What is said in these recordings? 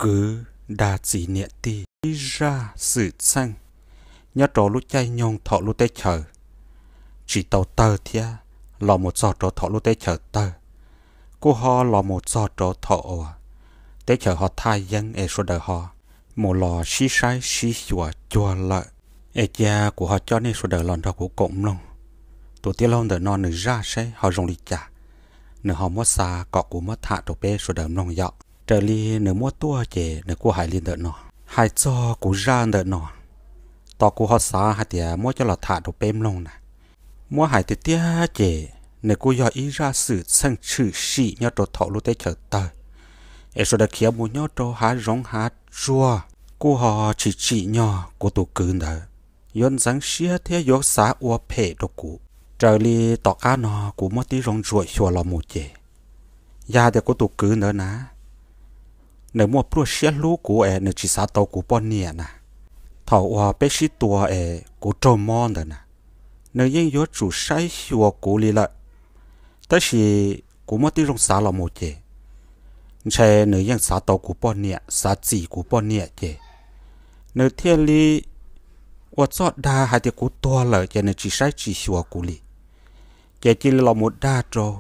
kwv dag txiv niam tij ib zaj xwm txheej nyob rau lub caij nyoog thaum lub teb chaws tsis tau tawg thiab los mus txog rau thaum lub teb chaws tawg, kuj ho los mus txog rau thaum uas teb chaws ho thaj yeeb es sawv daws ho mus los sib saib sib xyuas cuag lawm. Es cia kuv ho coj nej sawv daws los nrog kuv koom mloog tus tij laug ntawm no nws zaj seb ho zoo li cas, nws ho muab xa kom kuv muab tham rau peb sawv daws mloog yom. Raws li nws muab tuaj ces nws kuj hais li ntawm no. Hais txog kuv zaj ntawm no, tos kuv ho xav hais tias muab coj los tham rau peb mloog na. Muab hais tiag tiag ces nws kuj yog ib zaj xwm txheej tshwm sim nyob rau thaum lub teb chaws tawg, es sawv daws khiav mus nyob rau hav zoov hav tsuag, kuj ho tsis tsim nyog kuv tus kwv ntawd yuav ntxeev siab thiab yuav xav ua phem rau kuv. Raws li tom qab no kuv muab tib zoo ntsuam xyuas los mus ces, yog hais tias kuv tus kwv ntawd na, nws muaj pluaj siab hlub kuv es nws tsis xav tau kuv poj niam na, thaum uas peb sib tua es kuv raug mob ntawd na, nws yeej yuav tsum saib xyuas kuv li lawm. Tab sis kuv muab tib zoo xav los mus ces, ntshe nws yeej xav tau kuv poj niam, xav txis kuv poj niam ces, nws thiaj li ua txoj dag hais tias kuv tuag lawm ces nws tsis saib tsis xyuas kuv li. Ces cia li los mus dag rau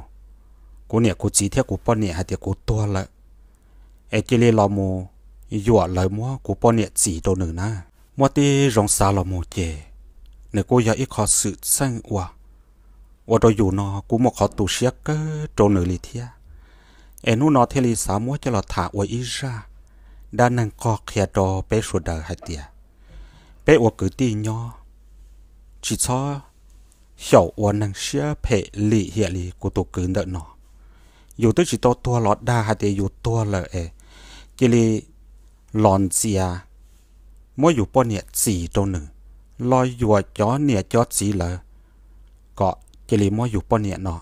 kuv niam kuv txiv thiab kuv poj niam hais tias kuv tuag lawm, es cia li los mus yuam lawv muab kuv poj niam txis rau nws na. Muab tib zoo xav los mus ces, nws kuj yog ib qho xwm txheej uas ua rau yus no kuj muaj qhov tu siab kawg rau nws li thiab. Es hnub no thiaj li xav muab coj los tham ua ib zaj dab neeg qog qhia rau peb sawv daws hais tias, peb ua kwv tij nyob, tsis txhob xyaum ua neeg siab phem lim hiam li kuv tus kwv ntawm no. Yus twb tsis tau tuag los dag hais tias yus tuag lawm es cia li los ntxias muab yus poj niam txis rau nws, los yuam cov niam cov txiv lawv kom cia li muab yus poj niam no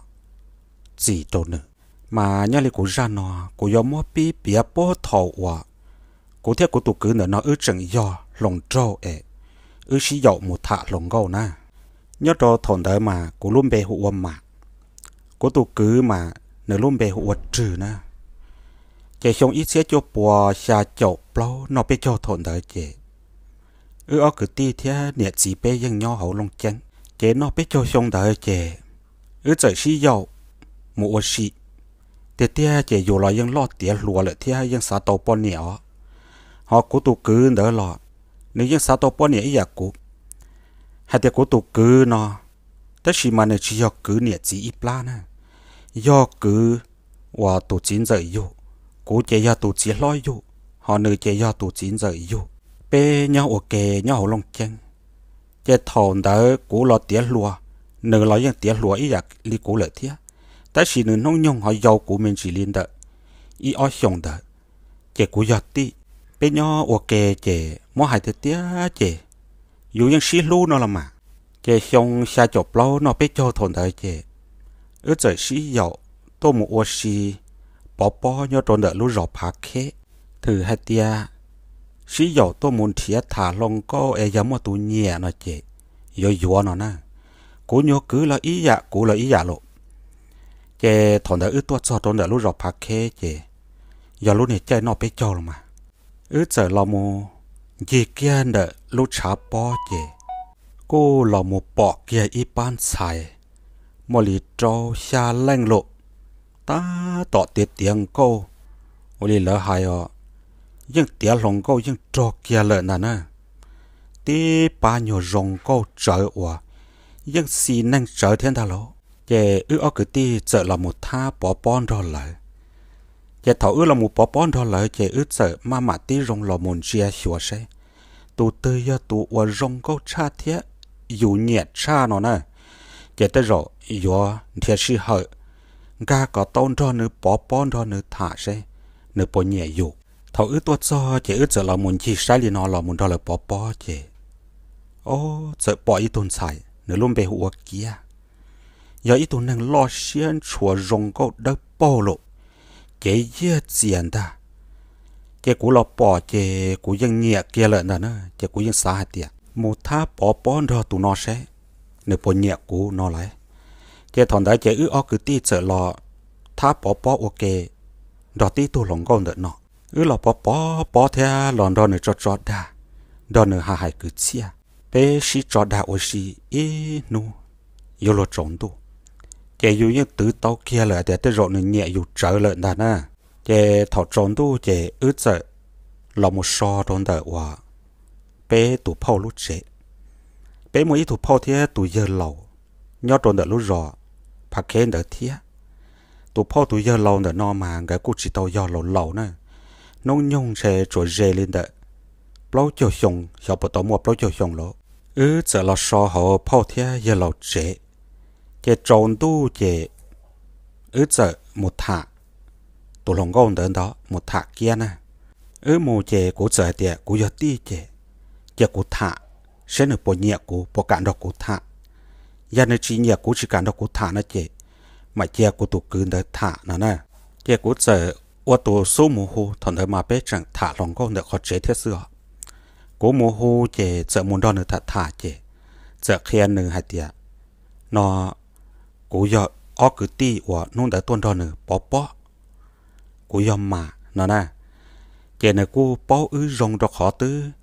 txis rau nws. Mas nyob li kuv zaj no, kuv yuav muab pib piav puag thaum uas kuv thiab kuv tus kwv ntawm no wb tseem yog hluas nraug es wb sib yaum mus tham hluas nkauj na. Nyob rau thaum ntawd mas kuv lub npe hu ua Mam, kuv tus kwv mas nws lub npe hu ua Rwg na. Ces xyoo ib txhiab cuaj puas xya caum plaub noj peb caug thaum ntawd ces wb ob kwv tij thiab niam txiv peb yeej nyob hauv Looj Ceeb. Ces noj peb caug xyoo ntawd ces wb txawm sib yaum mus ua si. Tiag tiag ces yus los yeej loj tiav hluas lawm thiab yeej xav tau poj niam os. Ho kuv tus kwv ntawd los nws yeej xav tau poj niam ib yam kuv. Hais tias kuv tus kwv no, tab sis mas nws tsis yog kwv niam txiv ib plab na, yog kwv uas tus txiv ntxawm yug. Kuv ces yog tus txiv hlob yug, ho nws ces yog tus txiv ntxawm yug. Peb nyob ua ke nyob hauv Looj Ceeb. Ces thaum ntawd kuv los tiav hluas, nws los yeej tiav hluas ib yam li kuv lawm thiab, tab sis nws hnub nyoog ho yau kuv me ntsis li ntawm ib ob xyoos ntawd. Ces kuv yog tij, peb nyob ua ke ces muab hais tiag tiag ces yus yeej sib hlub no los mas. Ces xyoo xya caum plaub noj peb caug thaum ntawd ces wb txawm sib yaum tuaj mus ua si pov pob nyob rau ntawm lub zos Phav Kheb. Thwm hais tias sib yaum tuaj mus nrhiav tham hluas nkauj es yog muaj tus nyiam no ces yuav yuav no na. Kuv nyuag kwv los ib yam, kuv los ib yam lauj. Ces thaum ntawd wb tuaj txog rau ntawm lub zos Phav Kheb ces yog lub niag caij noj peb caug los mas, wb txawm los mus ncig kiag ntawm lub tshav pob ces kuj los mus pom kiag ib pab ntxhais muaj li rau xya leej lauj, tab tom tiav tiav nkauj. Ua li lawv hais os, yeej tiav hluas nkauj yeej rog kiag lawm ntag na. Tib pab nyuag zoo nkauj tsawv uas yeej xis neeg tsawv thiab ntag lauj. Ces wb ob kwv tij txawm los mus thab pov pob nrog lawv. Ces thaum wb los mus pov pob nrog lawv ces wb txawm maj mam tib zoo los mus ntsia xyuas seb tus twg yog tus uas zoo nkauj tshaj thiab yus nyiam tshaj no na. Ces tej zaum yuav nrhiav sij hawm nkag kom tau nrog nws pov pob nrog nws tham seb nws puas nyiam yus. Thaum wb tuaj txog ces wb txawm los mus ncig saib li no los mus nrog lawv pov pob ces, o, txawm pom ib tug ntxhais nws lub npe hu ua Kiab. Yog ib tug neeg loj siab ntshua zoo nkauj dawb paug lauj, cev yiag txias ntag. Ces kuv los pom ces kuv yeej nyiam kiag lawm ntag na, ces kuv yeej xav hais tias mus thab pov pob nrog tus no seb nws puas nyiam kuv no lauj. Ces thaum ntawd ces wb ob kwv tij txawm los thab pov pob ua ke nrog tib tug hluas nkauj ntawm no. Wb los pov pov pob thiab los nrog nws tso tso dag, nrog nws hais hais kwv txhiaj. Peb sib tso dag ua si ib hnub yuav luag tsaus ntuj, ces yus yeej twv tau kiag lawm tias tej zaum nws nyiam yus tsawv lawm ntag na. Ces thaum tsaus ntuj ces wb txawm los mus so rau ntawm uas peb tus phauj lub tsev. Peb muaj ib tug phauj thiab tus yawg laus nyob rau ntawm lub zos Phav Kheb ntawd thiab. Tus phauj tus yawg laus ntawm no mas nkawd kuj tsis tau yog laus laus na, hnub nyoog ntshe tsuas ze li ntawm plaub caug xyoo, xyov puas tau muaj plaub caug xyoo lawm. Wb txawm los so hauv phauj thiab yawg laus tsev, ces tsaus ntuj ces wb txawm mus tham tus hluas nkauj ntawd ntag, mus tham kiab na. Wb mus ces kuv txawm hais tias kuv yog tij ces cia kuv tham seb nws puas nyiam kuv, puas kam nrog kuv tham. Yog nws tsis nyiam kuv, tsis kam nrog kuv tham no ces mam cia kuv tus kwv ntawd tham no na. Ces kuv txawm ua tus xub mus hu, thaum ntawd mas peb tseem tham hluas nkauj ntawm qhov tsev thiab xwb os. Kuv mus hu ces txawm mus nrog nws tham tham ces txawm qhia nws hais tias, no, kuv yog ob kwv tij uas hnub ntawd tuaj nrog nws pov pob, kuv yog Mas no na. Ces nws kuj paub wb zoo rau qhov twb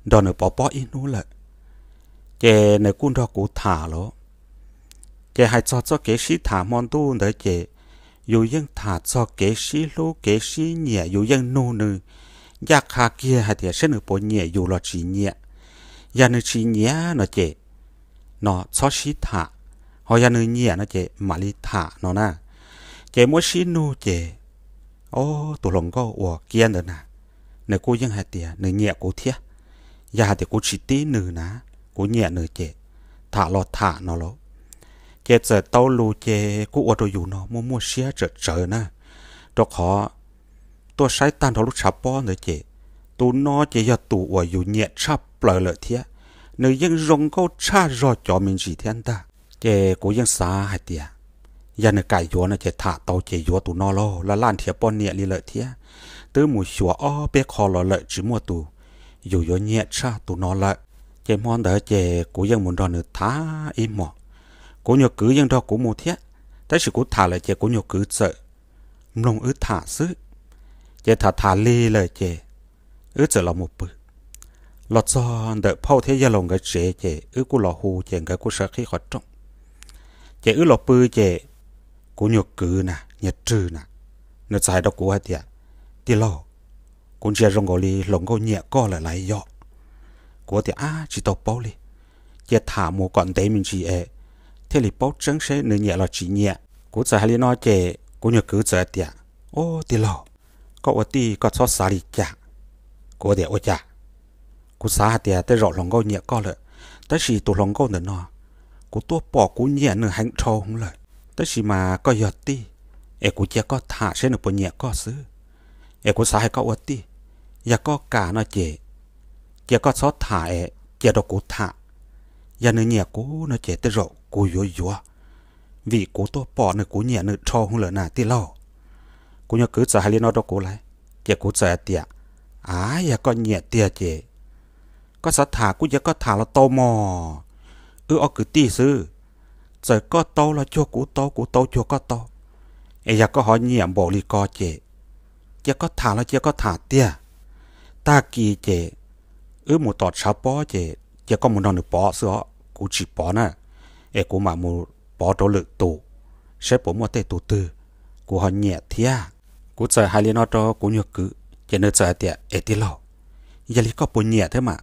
nrog nws pov pob ib hnub lawm, ces nws kuj nrog kuv tham lawm. Ces hais txog txoj kev sib tham hmo ntuj ntawd ces yus yeej tham txog kev sib hlub kev sib nyiam, yus yeej nug nws ncaj qha kiag hais tias seb nws puas nyiam yus los tsis nyiam. Yog nws tsis nyiam no ces, no txhob sib tham, ho yog nws nyiam no ces mam li tham no na. Ces muab sib nug ces, o, tus hluas nkauj uas kiab ntawd na, nws kuj yeej hais tias nws nyiam kuv thiab. Yog hais tias kuv tsis tib nws na, kuv nyiam nws ces tham los tham no lauj. Ces txawm tau lus ces kuj ua rau yus no muaj muaj siab tsawm tsawv na, rau qhov tuaj saib tag nrho lub tshav pob ntawd ces tus no ces yog tus uas yus nyiam tshaj plaws lawm thiab, nws yeej zoo nkauj tshaj zog cov me ntsis thiab ntag. Ces kuv yeej xav hais tias yog nws kam yuav no ces tham tau ces yuav tus no lauj, laj laj nrhiav poj niam li lawm thiab, twb mus xyuas ob peb qho los lawm tsis muaj tus yus yuav nyiam tshaj tus no lawm. Ces hmo ntawd ces kuv yeej mus nrog nws tham ib hmos. Kuv nyuag kwv yeej nrog kuv mus thiab, tab sis kuv tham lawm ces kuv nyuag kwv txawm mloog wb tham xwb. Ces tham tham lig lawm ces wb txawm los mus pw. Los txog ntawm phauj thiab yawg laus nkawd tsev ces wb kuj los hu ces nkawd kuj sawv qhib qhov rooj. Ces wb los pw ces kuv nyuag kwv na, nyuag rwg na, nws txawm hais rau kuv hais tias, tij laug, kuv ntsia zoo nkaus li hluas nkauj nyiam koj lawm lauj yom. Kuv tias, ab, tsis tau paub li, cia tham mus kom ntev me ntsis es thiaj li paub tseeb seb nws nyiam los tsis nyiam. Kuv txawm hais li no ces kuv nyuag kwv txawm hais tias, o, tij laug, koj ua tij koj txhob xav li cas. Kuv tias, ua cas? Kuv xav hais tias tej zaum hluas nkauj nyiam koj lawm, tab sis tus hluas nkauj ntawm no kuv tuaj pom kuv nyiam nws heev dhau hwv lawm, tab sis mas koj yog tij es kuv cia koj tham seb nws puas nyiam koj xwb. Es kuv xav hais koj ua tij, yog koj kam no ces cia koj txhob tham es cia rau kuv tham. Yog nws nyiam kuv no ces tej zaum kuv yuav yuav, vim kuv tuaj pom nws kuv nyiam nws dhau hwv lawm na tij laug. Kuv nyuag kwv txawm hais li no rau kuv lauj, ces kuv txawm hais tias, a, yog koj nyiam tiag ces koj xav tham kuj cia koj tham los tau mog. Wb ob kwv tij xwb, txawm koj tau los cuag kuv tau, kuv tau cuag koj tau. Es yog koj ho nyiam npaum li ko ces cia koj tham los cia koj tham tiag. Tag kis ces wb mus tom tshav pob ces cia koj mus nrog nws pov xwb os, kuv tsis pov na. Es kuv mam mus pov rau lwm tus, saib puas muaj tej tus twg kuv ho nyiam thiab. Kuv txawm hais li no rau kuv nyuag kwv ces nws txawm hais tias, es tij laug, yog li koj puas nyiam thiab mas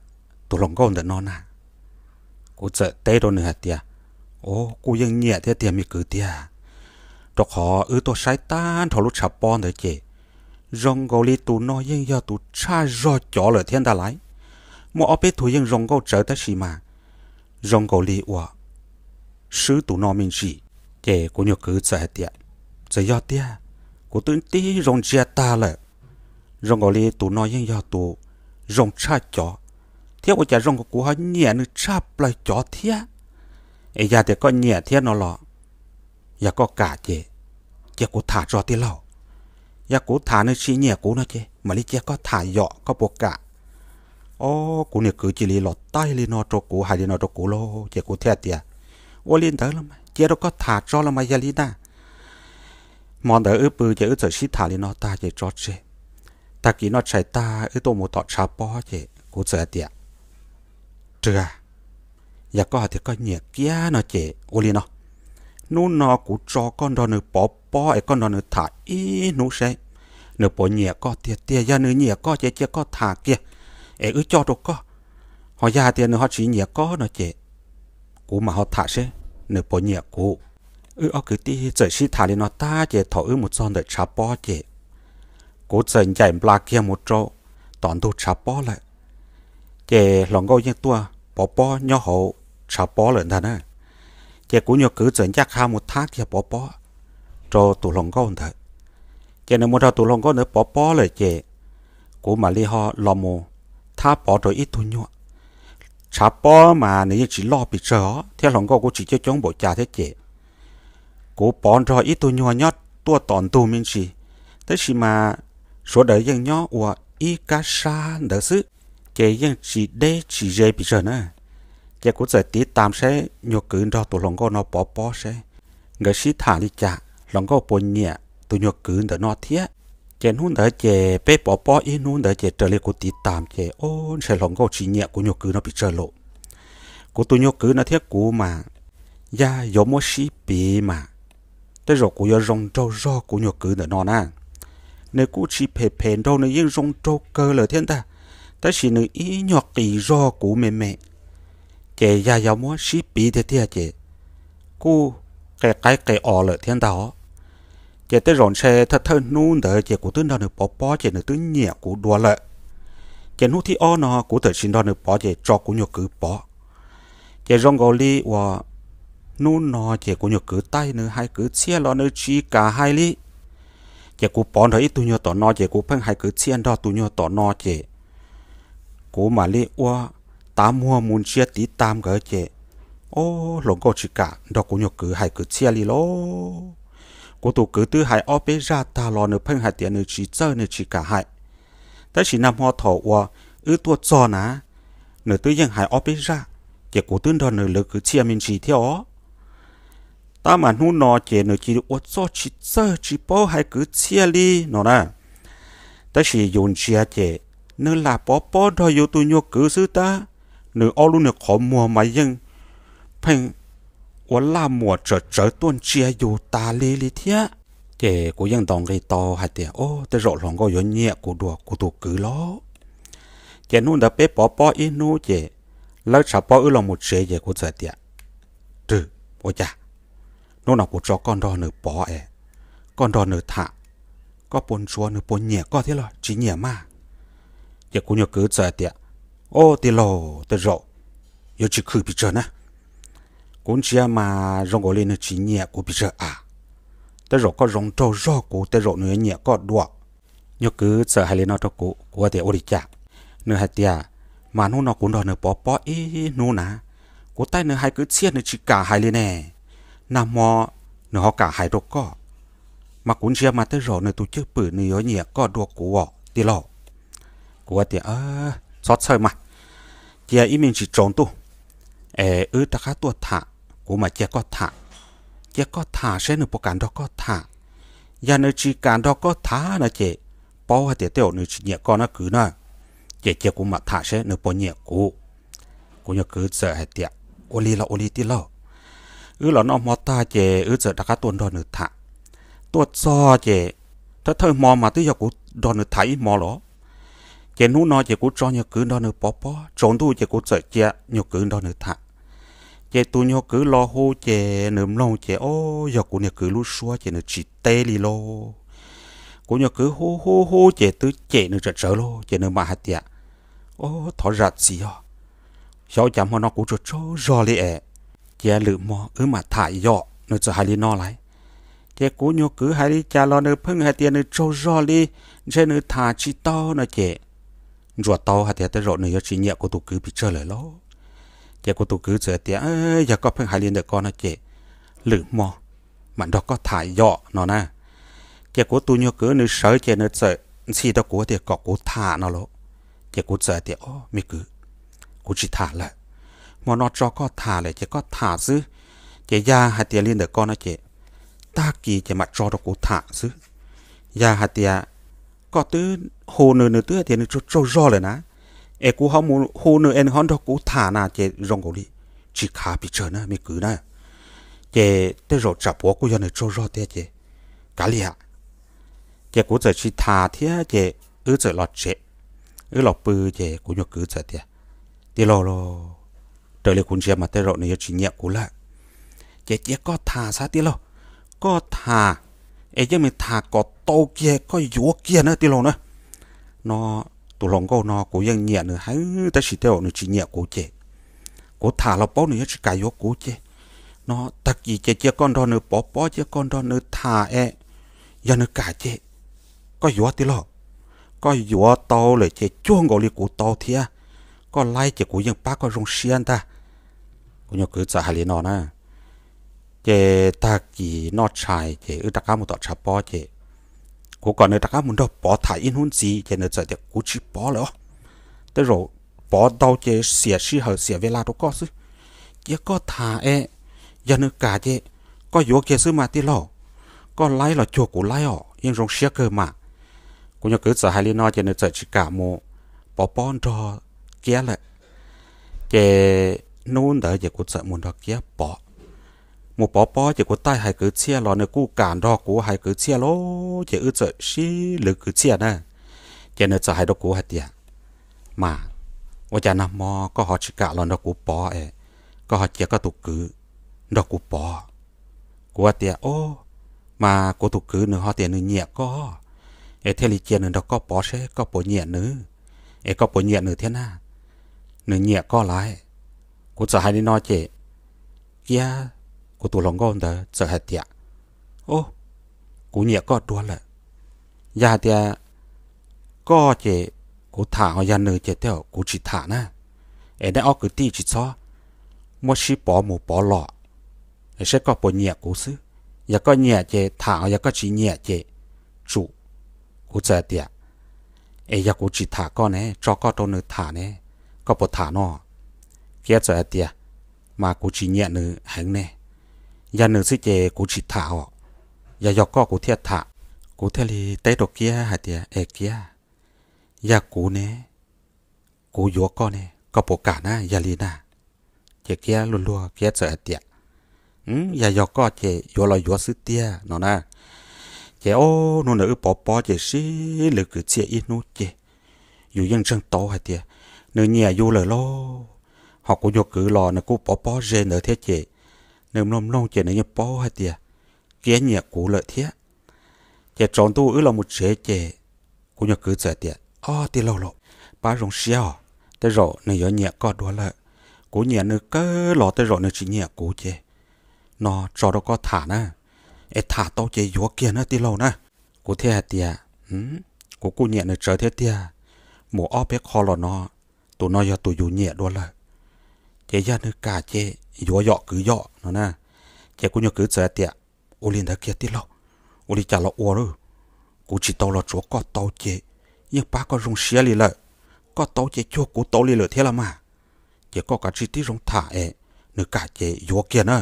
tus hluas nkauj ntawm no na? Kuv txawm teb rau nws hais tias, o, kuj yeej nyiam thiab tiag me kwv tiag, rau qhov wb tuaj saib tag nrho lub tshav pob ntawd ces zoo nkaus li tus no yeej yog tus tshaj zog cov lawm thiab ntag lauj. Muaj ob peb tug yeej zoo nkauj tsawv tab sis mas zoo nkaus li uas swb tus no me ntsis. Ces kuv nyuag kwv txawm hais tias, txawm yog tiag, kuv twb tib zoo ntsia tag lawm, zoo nkaus li tus no yeej yog tus zoo tshaj cov, thiab ua cas zoo nkaus kuv ho nyiam nws tshaj plaws cov thiab. Es yog tias koj nyiam thiab no los, yog koj kam ces cia kuv tham tso tij laug. Yog kuv tham nws tsis nyiam kuv no ces mam li cia koj tham yom, koj puas kam? O, kuv niag kwv cia li los taij li no rau kuv, hais li no rau kuv lauj, ces kuv thiaj tias, ua li ntawd los mas cia rau koj tham tso los mas yog li ntag. Hmo ntawd wb pw ces wb txawm sib tham li no tag ces tso tseg. Tag kis noj tshais tag wb tuaj mus tom tshav pob ces kuv txawm hais tias, Rwg, yog koj hais tias koj nyiam kiag no ces ua li no, hnub no kuv tso koj nrog nws pov pob es koj nrog nws tham ib hnub seb nws puas nyiam koj tiag tiag. Yog nws nyiam koj ces cia koj tham kiag es wb coj rau koj. Ho yog hais tias nws ho tsis nyiam koj no ces kuv mam ho tham seb nws puas nyiam kuv. Wb ob kwv tij txawm sib tham li no tag ces thaum wb mus txog ntawm tshav pob ces kuv txawm ncaim nplas kiag mus rau tom ntug tshav pob lawm. Ces hluas nkauj yeej tuaj pov pob nyob hauv tshav pob lawm ntag na. Ces kuv nyuag kwv txawm ncaj qha mus thab kiag pov pob rau tus hluas nkauj ntawd. Ces nws mus nrog tus hluas nkauj ntawd pov pob lawm ces kuv mam li ho los mus thab pov rau ib tug nyuag. Tshav pob mas nws yeej tsis loj pes tsawg os thiab hluas nkauj kuj tsis coob coob npaum cas thiab ces kuv pov nrog ib tug nyuag nyob tuaj tom ntug me ntsis, tab sis mas sawv daws yeej nyob ua ib kab sab ntawd xwb, ces yeej tsis deb tsis ze pes tsawg na. Ces kuv txawm tiv tas saib nyuag kwv nrog tus hluas nkauj no pov pob seb nkawd sib tham li cas, hluas nkauj puas nyiam tus nyuag kwv ntawm no thiab. Ces hnub ntawd ces peb pov pob ib hnub ntawd ces raws li kuv tiv tas ces ub, ntshe hluas nkauj tsis nyiam kuv nyuag kwv no pes tsawg lawm. Kuv tus nyuag kwv no thiab kuv mas yog yuav muab sib piv mas tej zaum kuv yuav zoo nraug zog kuv nyuag kwv ntawm no na. Nws kuj tsis phem phem nraug, nws yeej zoo nraug kawg lawm thiab ntag, tab sis nws ib nyuag qis zog kuv me me. Ces yog yuav muab sib piv tiag tiag ces kuj qe qaib qe os lawm thiab ntag os. Ces tej zaum ntshe thawj thawj hnub ntawd ces kuv twb nrog nws pov pob ces nws twb nyiam kuv dua lawm. Ces hnub thib ob no kuv txawm tsis nrog nws pov ces tso kuv nyuag kwv pov. Ces zoo nkaus li uas hnub no ces kuv nyuag kwv taij nws hais kwv txhiaj los nws tsis kam hais li. Ces kuv pov nrog ib tug nyuag tom no ces kuv pheej hais kwv txhiaj nrog tus nyuag tom no ces kuv mam li ua tav muag mus ntsia tiv tas nkawd ces, ob, hluas nkauj tsis kam nrog kuv nyuag kwv hais kwv txhiaj li lauj. Kuv tus kwv twb hais ob peb zaj tag los nws pheej hais tias nws tsis txawj, nws tsis kam hais. Tab sis nag hmo thaum uas wb tuaj txog na, nws twb yeej hais ob peb zaj, ces kuv twb nrog nws lwv kwv txhiaj me ntsis thiab os. Tab mas hnub no ces nws cia li ua txoj tsis txawj tsis paub hais kwv txhiaj li no na. Tab sis yus ntsia ces nws lam pov pob nrog yus tus nyuag kwv xwb tab, nws ob lub niag qhov muag mas yeej pheej ua laj muam tsawm tsawv tuaj ntsia yus tas li li thiab. Ces kuv yeej ntaus nqi tau hais tias, ob, tej zaum hluas nkauj yuav nyiam kuv dua kuv tus kwv los. Ces hnub ntawd peb pov pob ib hnub ces lawb tshav pob wb los mus tsev ces kuv txawm tias, Rwg, ua cas hnub no kuv tso koj nrog nws pov es koj nrog nws tham, koj puas ntsuav nws puas nyiam koj thiab los tsis nyiam mas? Ces kuv nyuag kwv txawm tias, ob, tij laug, tej zaum yuav tsis khwm pes tsawg na. Kuv ntsia mas zoo nkaus li nws tsis nyiam kuv pes tsawg a. Tej zaum koj zoo nraug zog kuv, tej zaum nws yuav nyiam koj dua. Nyuag kwv txawm hais li no rau kuv, kuv tias, ua li cas? Nws hais tias, mas hnub no kuv nrog nws pov pob ib hnub na, kuv taij nws hais kwv txhiaj nws tsis kam hais li ne. Nag hmo nws ho kam hais rau koj, mas kuv ntsia mas tej zaum nws tus cwj pwm nws yuav nyiam koj dua kuv os tij laug. Kuv tias, txhob txhawj mas, cia ib me ntsis tsaus ntuj es wb rov qab tuaj tham, kuv mam cia koj tham. Cia koj tham seb nws puas kam nrog koj tham. Yog nws tsis kam nrog koj tham no ces paub hais tias tej zaum nws tsis nyiam koj na kwv na. Ces cia kuv mam tham seb nws puas nyiam kuv. Kuv nyuag kwv txawm hais tias, ua li los ua li tij laug. Wb los noj hmo tag ces wb txawm rov qab tuaj nrog nws tham. Tuaj txog ces thawj thawj hmo mas twb yog kuv nrog nws tham ib hmo los. Ces hnub no ces kuv tso nyuag kwv nrog nws pov pob, tsaus ntuj ces kuv txawm cia nyuag kwv nrog nws tham. Ces tus nyuag kwv los hu ces nws mloog ces, ob, yog kuv niag kwv lub suab ces nws tsis teb li lauj. Kuv nyuag kwv hu hu hu ces twb cem nws tsawm tsawv lauj, ces nws mam hais tias, ob, thov zam txim os, xyov ua cas hmo no kuv tsaug tsaug zog li es, cia lwm hmo wb mam tham yom, nws txawm hais li no lawm. Ces kuv nyuag kwv hais li cas los nws pheej hais tias nws tsaug zog li, ntshe nws tham tsis tau no ces ntsuas tau hais tias tej zaum nws yuav tsis nyiam kuv tus kwv pes tsawg lawm lauj. Ces kuv tus kwv txawm tias, yog koj pheej hais li ntawm ko no ces lwm hmo mam nrog koj tham yom no na. Ces kuv tus nyuag kwv nws sawv ces nws txawm ntxhi rau kuv tias kom kuv tham no lauj. Ces kuv txawm tias, ob, me kwv, kuv tsis tham lawm. Hmo no tso koj tham lawm ces koj tham xwb. Ces yog hais tias li ntawm ko no ces tag kis ces mam tso rau kuv tham xwb. Yog hais tias koj twb hu nws, nws twb tias nws tsaug tsaug zog lawm na, es kuv ho mus hu nws es nws ho nrog kuv tham na ces zoo nkaus li tsis khav pes tsawg na me kwv na. Ces tej zaum tsam puav kuj yog nws tsaug zog tiag ces kav liam. Ces kuv txawm tsis tham thiab ces wb txawm los tsev. Wb los pw ces kuv nyuag kwv txawm tias, tij laug, raws li kuv ntsia mas tej zaum nws yuav tsis nyiam kuv lawm. Ces cia koj tham xav tij laug, koj tham es yeej meem tham kom tau kiag koj yuav kiag na tij laug na. No tus hluas nkauj no kuv yeej nyiam nws heev tab sis tej zaum nws tsis nyiam kuv ces kuv tham los paub nws yuav tsis kam yuav kuv ces no tag kis ces cia koj nrog nws pov pob, cia koj nrog nws tham es yog nws kam ces koj yuav tij laug. Koj yuav tau lawm ces cuag nkaus li kuv tau thiab. Koj laib ces kuv yeej pab koj zoo siab ntag. Kuv nyuag kwv txawm hais li no na. Ces tag kis noj tshais ces wb rov qab mus tom tshav pob ces kuv kom nws rov qab mus nrog pov tham ib hnub ntxiv ces nws txawm tias kuv tsis pov lawm os. Tej zaum pov ntau ces xiam sij hawm xiam ves las rau koj xwb. Cia koj tham es yog nws kam ces koj yuav kiag xwb mas tij laug. Koj laib los cuag kuv laib os, yeej zoo siab kawg mas. Kuv nyuag kwv txawm hais li no ces nws txawm tsis kam mus pov pob nrog Kiab lawm. Ces hnub ntawd ces kuv txawm mus nrog Kiab pov. Mus pov pob ces kuv taij hais kwv txhiaj los nws kuj kam nrog kuv hais kwv txhiaj lauj, ces wb txawm sib lwv kwv txhiaj na. Ces nws txawm hais rau kuv hais tias, mas ua cas nag hmo koj ho tsis kam los nrog kuv pov es koj ho cia koj tus kwv nrog kuv pov? Kuv hais tias, o, mas kuv tus kwv nws ho tias nws nyiam koj es thiaj li cia nws nrog koj pov seb koj puas nyiam nws, es koj puas nyiam nws thiab na? Nws nyiam koj lawm. Kuv txawm hais li no ces Kiab, kuv tus hluas nkauj ntawd txawm hais tias, o, kuv nyiam koj dua lawm. Yog hais tias koj ces kuv tham, ho yog nws ces tej zaum kuv tsis tham na. Es neb ob kwv tij tsis txhob muab sib pov mus pov los, es saib koj puas nyiam kuv xwb. Yog koj nyiam ces tham, ho yog koj tsis nyiam ces tsum. Kuv txawm hais tias, es yog kuv tsis tham koj ne, tso koj rau nws tham ne, koj puas tham no? Kiab txawm hais tias, mas kuv tsis nyiam nws heev ne. Yog nws xwb ces kuv tsis tham os. Yog yog koj kuv thiaj tham. Kuv thiaj li teb rau Kiab hais tias, es Kiab, yog kuv ne, kuv yuav koj ne, koj puas kam na yog li na? Ces Kiab luag luag Kiab txawm hais tias, yog yog koj ces yuav los yuav xwb tiag no na. Ces o, hnub ntawd wb pov pob ces sib lwv kwv txhiaj ib hnub ces yus yeej ntseeg tau hais tias nws nyiam yus lawm lauj. Ho kuv nyuag kwv los nws kuj pov pob ze ntawd thiab ces nws mloog mloog ces nws yeej paub hais tias Kiab nyiam kuv lawm thiab. Ces tsaus ntuj wb los mus tsev ces kuv nyuag kwv txawm tias, o tij laug lauj, pab zoo siab os, tej zaum nws yuav nyiam koj dua lawm. Kuv nyiam nws kawg los tej zaum nws tsis nyiam kuv ces no tso rau koj tham na, es tham tau ces yuav kiag na tij laug na. Kuv thiaj hais tias, kuv kuj nyiam nws tsawv thiab tiag, mus ob peb qho los no, tus no yog tus yus nyiam dua lawm, ces yog nws kam ces yuav yom kwv yom no na. Ces kuv nyuag kwv txawm hais tias, ua li ntawd kiag tij laug, ua li cas los ua lauj, kuv tsis tau los tsuav koj tau ces yeej pab koj zoo siab li lawm, koj tau ces cuag kuv tau li lawm thiab los mas. Ces koj kav tsij tib zoo tham es nws kam ces yuav kiag na,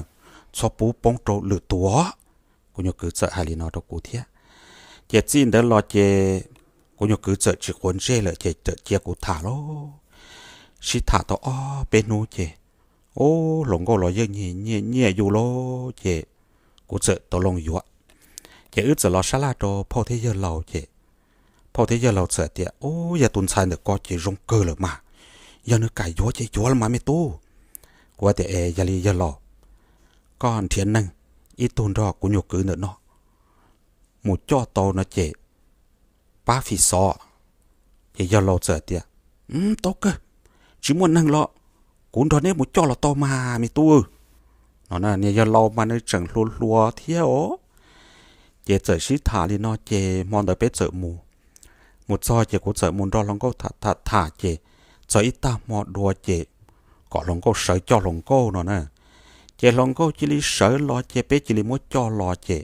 txhob pub poob rau lwm tus os. Kuv nyuag kwv txawm hais li no rau kuv thiab. Ces txij ntawd los ces kuv nyuag kwv txawm tsis quav ntsej lawm ces txawm cia kuv tham lauj. Sib tham tau ob peb hnub ces, ub, hluas nkauj los yeej nyiam nyiam yus lauj ces kuv txawm tau loo yuav. Ces wb txawm los sab laj rau phauj thiab yawg laus ces phauj thiab yawg laus txawm tias, ub, yog tus ntxhais ntawm ko ces zoo kawg lawm mas, yog nws kam yuav ces yuav los mas me tub. Kuv tias, es yog li yawg laus, koj nrhiav neeg ib tug nrog kuv nyuag kwv ntawm no mus coj tau no ces pab fi xov. Ces yawg laus txawm tias, tau kawg, tsis muaj neeg los kuv nrog neb mus coj los tau mas me tub. No niag yawg laus mas nws tseem hluas hluas thiab os. Ces txawm sib tham li no ces hmo ntawd peb txawm mus. Mus txog ces kuv txawm mus nrog hluas nkauj tham tham tham ces txog ib tag hmo dua ces kom hluas nkauj sawv coj hluas nkauj no na. Ces hluas nkauj cia li sawv los ces peb cia li muab coj los ces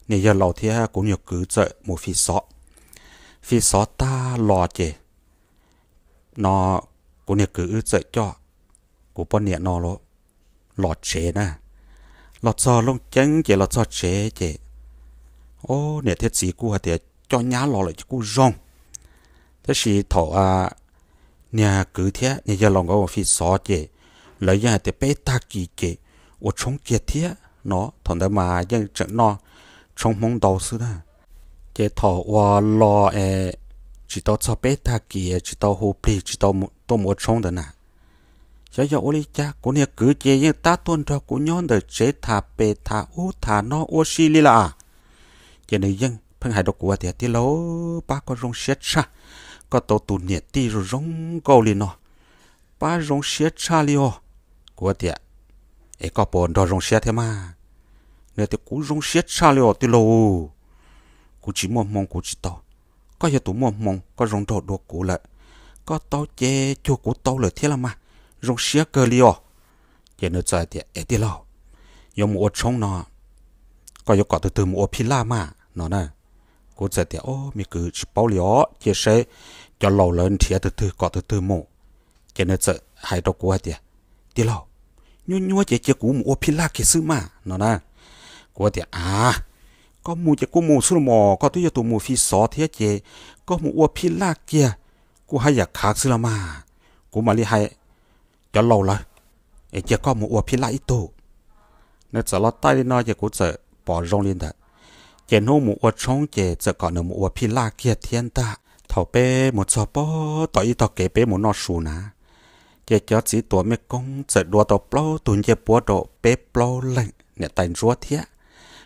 niag yawg laus thiab kuv nyuag kwv txawm mus fi xov. Fi xov tag los ces no kuv niag kwv wb txawm coj kuv poj niam no los tsev na. Los txog Looj Ceeb ces los txog tsev ces, o, niam thiab txiv kuj hais tias coj nyab los lawm ces kuj zoo. Tab sis thaum niag kwv thiab niag yawg laus nkawd ua fi xov ces lawv yeej hais tias peb tag kis ces ua tshoob kiag thiab no. Thaum ntawd mas yeej tseem noj tshoob Hmoob ntau xwb na. Ces thaum uas los es tsis tau txog peb tag kis tsis tau hu plig tsis tau tuaj mus ua tshoob ntawd na, xyov yog ua li cas kuv niag kwv ces yeej tab tuaj nrog kuv nyob ntawm tsev tham pem tham ub tham no ua si li lawm. Ces nws yeej pheej hais rau kuv tias, tij laug, pab koj zoo siab tshaj, koj tau tus niam tij zoo zoo nkauj li no, pab zoo siab tshaj li os. Kuv tias, es koj puas nrog zoo siab thiab mas? Nws tias, kuv zoo siab tshaj li os tij laug, kuv tsis muaj hmoo kuv tsis tau, koj yog tus muaj hmoo koj zoo nraug dua kuv lawm, koj tau ces cuag kuv tau lawm thiab los mas, zoo siab kawg li os. Ces nws txawm tias, es tij laug, yuav mus ua tshoob no, koj yuav kom tus twg mus ua phij laj mas no na? Kuv txawm tias, o, me kwv, tsis paub li os, cia saib cov laus lawv nrhiav tus twg kom tus twg mus. Ces nws txawm hais rau kuv hais tias, tij laug, nyuab nyuab ces cia kuv mus ua phij laj kiag xwb mas no na. Kuv tias, a, koj mus ces kuj mus xwb los mas, koj twb yog tus mus fi xov thiab ces koj mus ua phij laj kiag kuj haj yam khav xwb los mas, kuv mam li hais cov laus lawv es cia koj mus ua phij laj ib tug. Nws txawm los taij li no ces kuv txawm pom zoo li ntawd. Ces hnub mus ua tshoob ces txawm kom nws mus ua phij laj kiag thiab ntag. Thaum peb mus txog pem tom ib tog kev peb mus noj su na, ces cov txiv tuam mej koob txawm dua tau plaub tug ncej puab rau peb plaub leeg niam tais ntsuab thiab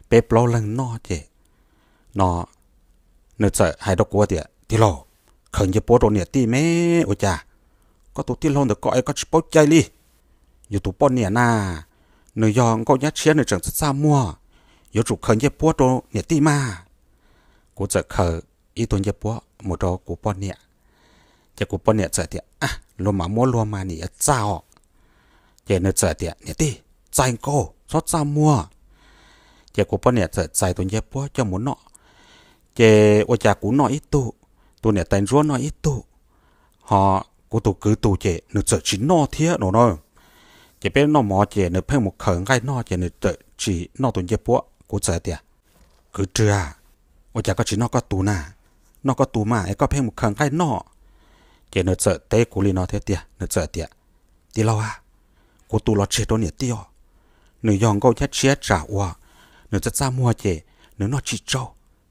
peb plaub leeg noj ces no nws txawm hais rau kuv tias, tij laug, khaws ncej puab rau niam tij me, ua cas koj tus tij laug ntawm koj es koj tsis paub cai li? Yus tus poj niam na, nws yog nkauj nyab tshiab nws tseem txaj txaj muag, yuav tsum khaws ncej puab rau niam tij mas. Kuv txawm khaws ib tug ncej puab mus rau kuv poj niam. Ces kuv poj niam txawm tias, a, luag mam muab luag mas niam yuav txaj os. Ces nws txawm tias, niam tij, txais nkaus txhob txaj muag. Ces kuv poj niam txawm txais tus ncej puab coj mus noj. Ces ua cas kuv noj ib tug, tus niam tais ntsuab noj ib tug, ho kuv tus kwv tus ces nws txawm tsis noj thiab no na. Ces peb noj mov ces nws pheej mus khaws nqaij noj ces nws txawm tsis noj tus ncej puab. Kuv txawm tias, kwv Rwg, ua cas koj tsis noj koj tus na? Noj koj tus mas es koj pheej mus khaws nqaij noj. Ces nws txawm teb kuv li no thiab tiag, nws txawm tias, tij laug a, kuv tus los tseg rau niam tij os. Nws yog nkauj nyab tshiab tsam uas nws txaj txaj muag ces nws noj tsis tsau,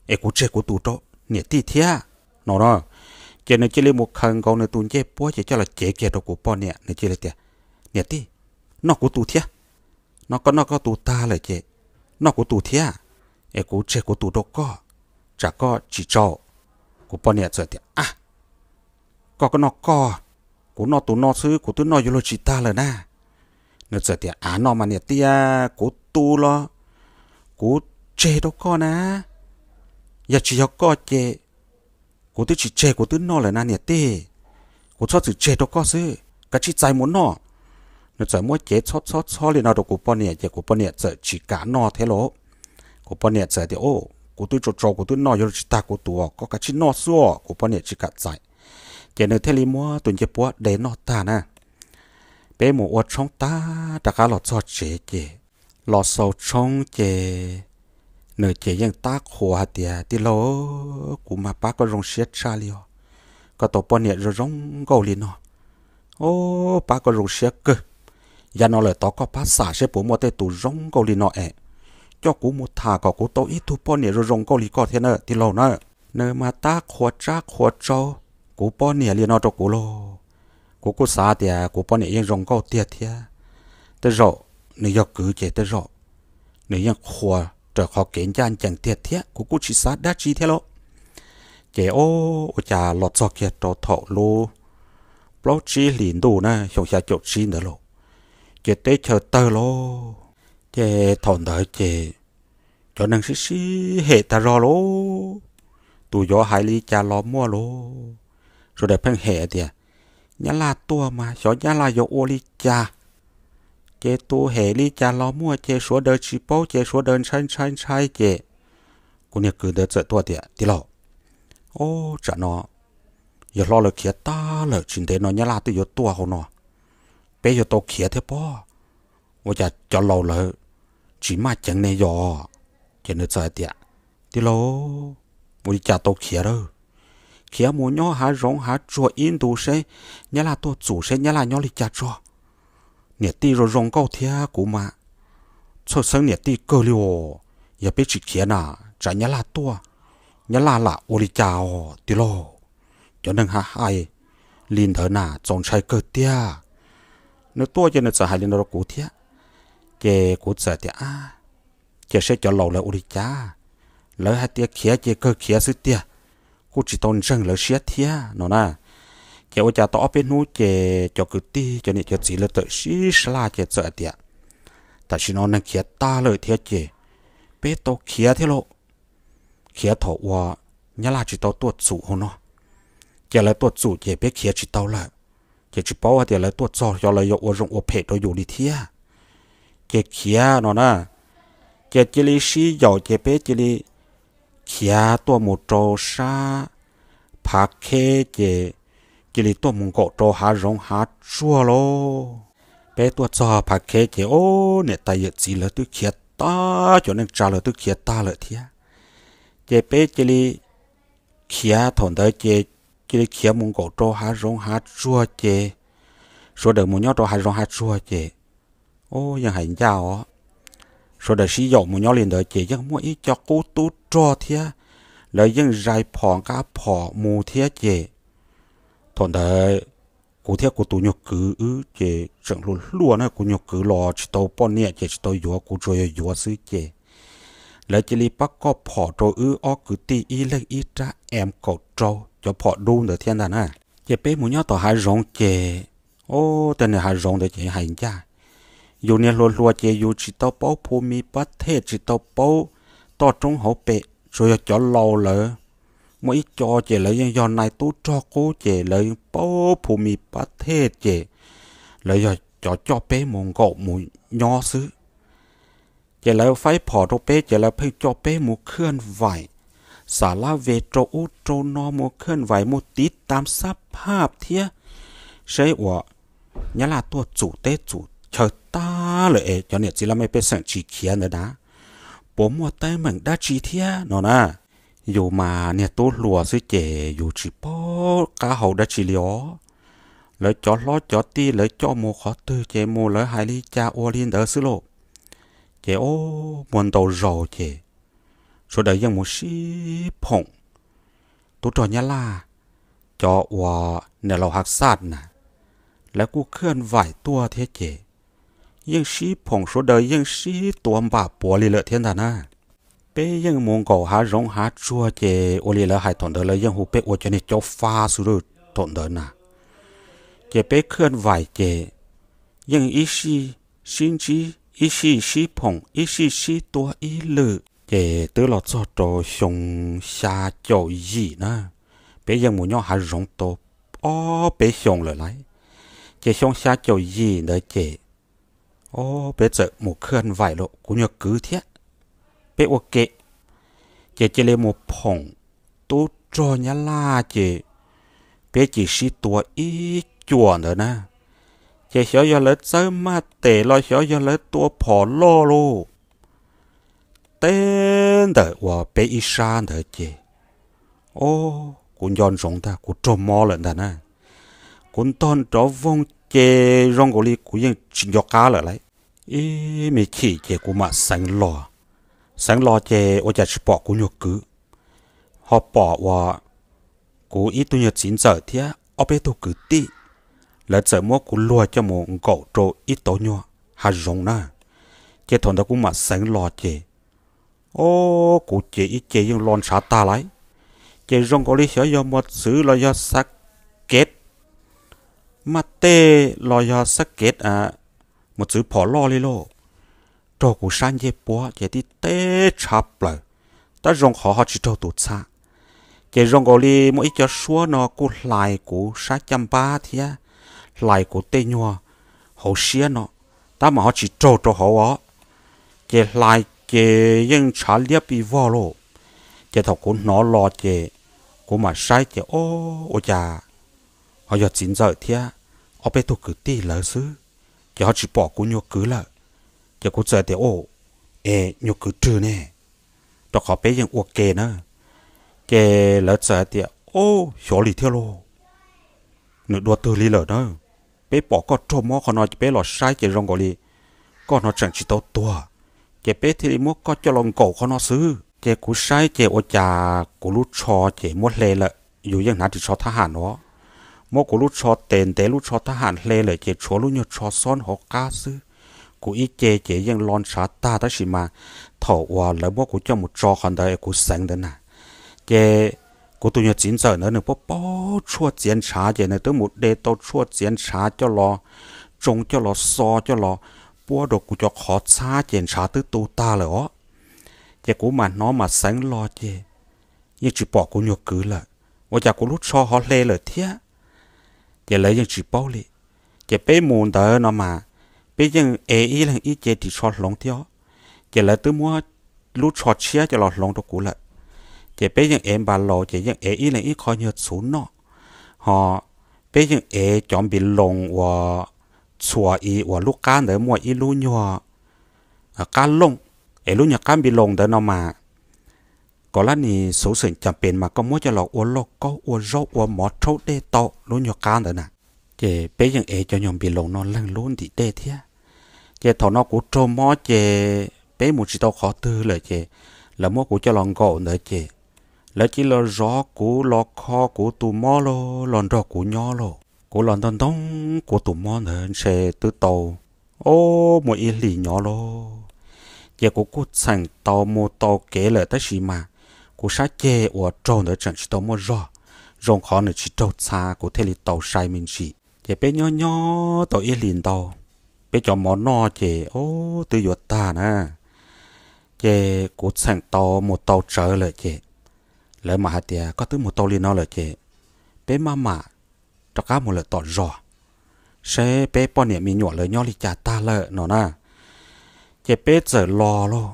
es kuv tseg kuv tus rau niam tij thiab no na. Ces nws cia li mus khaws nkaus nws tus ncej puab ces coj los cev kiag rau kuv poj niam, nws cia li tias, niam tij, noj kuv tus thiab. No koj noj koj tus tag lawm ces noj kuv tus thiab, es kuv tseg kuv tus rau koj, tsam koj tsis tsau. Kuv poj niam txawm tias, a, koj koj noj koj, kuv noj tus no xwb kuv twb noj yuav luag tsis tag lawm na. Nws txawm tias, a, noj mas niam tij, kuv tus los kuv tseg rau koj na, yog tsis yog koj ces kuv twb tsis tseg kuv twb noj lawm na niam tij. Kuv txhob txwm tseg rau koj xwb, kav tsij txais mus noj. Nws txawm muab cev txhob txhob txhob li no rau kuv poj niam ces kuv poj niam txawm tsis kam noj thiab lauj. Kuv poj niam txawm tias, o, kuv twb tsau tsau kuv twb noj yuav luag tsis tag kuv tus, koj kav tsij noj xwb os. Kuv poj niam tsis kam txais, ces nws thiaj li muab tus ncej puab de noj tag na. Peb mus ua tshoob tag rov qab los txog tsev ces los xaus tshoob ces nws ces yeej tab qhuas hais tias, tij laug, kuv mas pab koj zoo siab tshaj li os, koj tau poj niam zoo zoo nkauj li no, o, pab koj zoo siab kawg. Yav no lawm tod koj pab xam seb puas muaj tej tus zoo nkauj li no es coj kuv mus tham kom kuv tau ib tug poj niam zoo zoo nkauj li koj thiab na tij laug na. Nws mas tab qhuas tsab qhuas tsau kuv poj niam li no rau kuv lauj. Kuv kuj xav tias kuv poj niam yeej zoo nkauj tiag thiab, tej zaum nws yog kwv ces tej zaum nws yeej qhuas raws qhov kev ncaj ncees tiag thiab, kuv kuj tsis xav dab tsi thiab lauj. Ces o, ua cas los txog kiag rau thaum lub plaub tsib hlis ntuj na, xyoo xya caum tsib ntawd lauj, ces teb chaws tawg lauj. Ces thaum ntawd ces cov neeg sib sib hem tag zog lauj, tus yuav hais li cas los muaj lauj. Sawv daws pheej hem tias, nyab laj tuaj mas xyov nyab laj yuav ua li cas. Ces tus hem li cas los muaj ces sawv daws tsis paub ces sawv daws ntshai ntshai ntshai ces kuv niag kwv ntawd txawm tuaj tias, tij laug, o, tsam no yawg hlob lawv khiav tag lawm, tsis ntev no nyab laj twb yuav tuaj hauv no, peb yuav tau khiav thiab pob. Ua cas cov laus lawv tsis maj ceev ne yog? Ces nws txawm hais tias, tij laug, ua li cas tau khiav lawm? khiav mus nyob hav zoov hav tsuag ib ntus seb nyab laj tuaj txum seb nyab laj nyob li cas tso. Niam tij zoo zoo nkauj thiab kuv mas txhawj xeeb niam tij kawg li os. Yog peb tsis khiav na, tsam nyab laj tuaj, nyab laj lam ua li cas os tij laug. Cov neeg hais li ntawd na txaus ntshai kawg tiag. Nws tuaj ces nws txawm hais li no rau kuv thiab. Ces kuv txawm tias, a, cia seb cov laus lawv ua li cas. Lawv hais tias khiav ces kawg khiav xwb tiag, kuj tsis tau ntseeg lawv siab thiab no na. Ces ua cas tau ob peb hnub ces cov kwv tij cov niam cov txiv lawv txawm sib sab laj ces txawm tias, tam sim no neeg khiav tag lawm thiab ces peb tau khiav thiab lauj. Khiav thaum uas nyab laj tsis tau tuaj txum hauv no, ces lawv tuaj txum ces peb khiav tsis tau lawm. Ces tsis paub hais tias lawv tuaj txog xyov lawv yuav ua zoo ua phem rau yus li thiab. Ces khiav no na, ces cia li sib yaum ces peb cia li khiav tuaj mus rau sab Phav Kheb ces cia li tuaj mus nkaum rau hav zoov hav tsuag lauj. Peb tuaj txog Phav Kheb ces, o, niam tais yawm txiv lawv twb khiav tag, cov neej tsa lawv twb khiav tag lawm thiab. Ces peb cia li khiav thaum ntawd ces cia li khiav mus nkaum rau hav zoov hav tsuag ces sawv daws mus nyob rau hav zoov hav tsuag ces, o, yeej hais ncaj os. Sawv daws sib yaum mus nyob li ntawd ces yeej muaj ib co qub tub rog thiab, lawv yeej zais phom nqa phom mus thiab ces thaum ntawd kuv thiab kuv tus nyuag kwv wb ces tseem hluas hluas na, kuv nyuag kwv los tsis tau poj niam ces tsis tau yuav, kuv tsuas yog yuav xwb ces lawv cia li pab koj phom rau wb ob kwv tij ib leeg ib rab M kaum rau, cov phom dub ntawd thiab ntag na. Ces peb mus nyob tom hav zoov ces, o, tej niag hav zoov ntawd ces hais ncaj. Yus niag hluas hluas ces yus tsis tau paub phu mi pab thej, tsis tau paub toj roob hauv pes, tsuas yog cov laus lawv muaj ib co ces lawv yeej yog nais tub rog qub ces lawv yeej paub phu mi pab thej ces lawv yog cov coj peb mus nkaum mus nyob xwb. Ces lawv faib phom rau peb ces lawv pheej coj peb mus khaj vaim, xa lab ve rau ub rau no, mus khaj vaim mus tiv tam xab phaj thiab, seb uas nyab laj tuaj txum teb txum chaw tag lawm es cov niam txiv laj mej pej xeem tsis khiav ntawd na, puas muaj teeb meem dab tsi thiab no na. Yus mas niag tub hluas xwb ces yus tsis paub qab hau dab tsi li os. Lawv cov hlob cov tij lawv coj mus qhov twg ces mus lawv hais li cas ua li ntawd xwb lauj. Ces o, muaj ntau zaus ces sawv daws yeej mus sib phoom. Tub rog nyab laj, cov uas niam laus hav xaj na, lawv kuj khaj vaim tuaj thiab ces yeej sib phoom, sawv daws yeej sib tua npam puav li lawm thiab ntag na. Peb yeej mus nkaum hav zoov hav tsuag ces ua li lawv hais thaum ntawd lawv yeej hu peb ua cov niag caub fab xwb thaum ntawd na. Ces peb khaj vaim ces yeej ib sij sib ntsib, ib sij sib phoom, ib sij sib tua ib lwm ces twb los txog rau xyoo xya caum yim na. Peb yeej mus nyob hav zoov tau ob peb xyoo lawm lauj. Ces xyoo xya caum yim ntawd ces, o, peb txawm mus khaj vaim los kuv nyuag kwv thiab peb ua ke, ces cia li mus phoom tub rog nyab laj ces peb cia li sib tua ib cuam ntawd na. Ces xyov yog lawv txawb maj tes los xyov yog lawv tua phom loj lauj, teb ntawm uas peb ib sab ntawd ces, o, kuv nco ntsoov ntag, kuv raug mob lawm ntag na. Kuv ntog nrov voog ces zoo nkaus li kuv yeej tsis nco qab lawm lauj. Ib me chim ces kuv mam xeev los. Xeev los ces ua cas tsis pom kuv nyuag kwv, ho pom uas kuv ib tug nyuag txiv ntxawm thiab ob peb tug kwv tij, lawv txawm muab kuv luag coj mus nkaum rau ib tauv nyuag hav zoov na. Ces thaum ntawd kuv mam xeev los ces, o, kuv ces ib ce yeej lo ntshav tag lauj. Ces zoo nkaus li xyov yog mos txwv los yog xab kev, maj tej los yog xab kev, mos txwv phom loj li lauj, raug kuv sab ncej puab ces tib teb tshav plaws, tab zoo qhov ho tsis raug tus txha. Ces zoo nkaus li muaj ib co suab no kuj hlais kuv sab caj npab thiab hlais kuv tej nyuag hauv siab no, tab mas ho tsis raug rau hauv os. Ces hlais ces yeej ntshav liab pij vog lauj. Ces thaum kuv hnov los ces kuv mam saib ces, o, ua cas ho yog txiv ntxawm thiab ob peb tug kwv tij lawv xwb, ces ho tsis pom kuv nyuag kwv lawm. Ces kuv txawm tias, o, es nyuag kwv rwg ne, rau qhov peb yeej ua ke na. Ces lawv txawm hais tias, Ob, xyov li thiab lauj, nws dua twg li lawm na. Peb pom koj raug mob qhov no ces peb los saib ces zoo nkaus li koj no tseem tsis tau tuag, ces peb thiaj li muab koj coj los nkaum qhov no xwb. Ces kuv saib ces ua cas kuv lub tsho ces muab hle lawm, yus yeej hnav ris tsho thab ham no. Muab kuv lub tsho tes ntev lub tsho thab ham hle lawm ces tshuav lub nyuag tsho xob hauv qab xwb. Kuv ib ce ces yeej lo ntshav tag tab sis mas thaum uas lawv muab kuv coj mus tso qhov ntawd es kuv xeev ntawd na, ces kuv tus nyuag txiv ntxawm ntawd nws paub paub tshuaj txiav ntshav ces nws twb mus de tau tshuaj txiav ntshav coj los tsoo coj los xo coj los puab rau kuv cov qhov txhab ces ntshav twb tu tag lawm os. Ces kuv mam hnov mam xeev los ces yeej tsis pom kuv nyuag kwv lawm, ua cas kuv lub tsho ho hle lawm thiab. Ces lawv yeej tsis paub li. Ces peb mus ntawd no mas peb yeej ev ib leeg ib ce ris tsho hloov thiab, ces lawv twb muab lub tsho tshiab coj los hloov rau kuv lawm. Ces peb yeej ev npas laus ces yeej ev ib leeg ib qho nyuag txhuv noj, ho peb yeej ev cov npis loos uas txhuas ib uas lub qab ntawd muaj ib lub nyuag qab looj, es lub nyuag qab npis loos ntawd no mas kom lab nis xuv xeem cas pes mas koj muab coj los ua lauj kaub ua zaub ua mov rhaub dej tau lub nyuag qab ntawd na. Ces peb yeej ev cov nyuag npis loos no leeg lub ntim dej thiab. Ces thaum no kuv raug mob ces peb mus tsis tau qhov twg lawm ces lawv muab kuv coj los nkaum ntawd ces lawv cia los zov kuv los kho kuv tus mob los los nrog kuv nyob lauj. Kuv los ntog ntoo kuv tus mob ntawd ntshe twb tau, o, muaj ib hlis nyob lauj. Ces kuv kuj txheem tau mus tau kev lawm tab sis mas kuv sab ceg uas raug ntawd tseem tsis tau muaj zog, zoo qhov nws tsis raug txha kuv thiaj li tau sai me ntsis. Ces peb nyob nyob tau ib hlis ntau, peb cov mov noj ces, o, twb yuav tag na. Ces kuv txheem tau mus tau tsawv lawm ces lawv mam hais tias koj twb mus tau li no lawm ces peb maj mam rov qab mus lawm tom zos seb peb poj niam me nyuam lawv nyob li cas tag lawm no na. Ces peb txawm los lauj.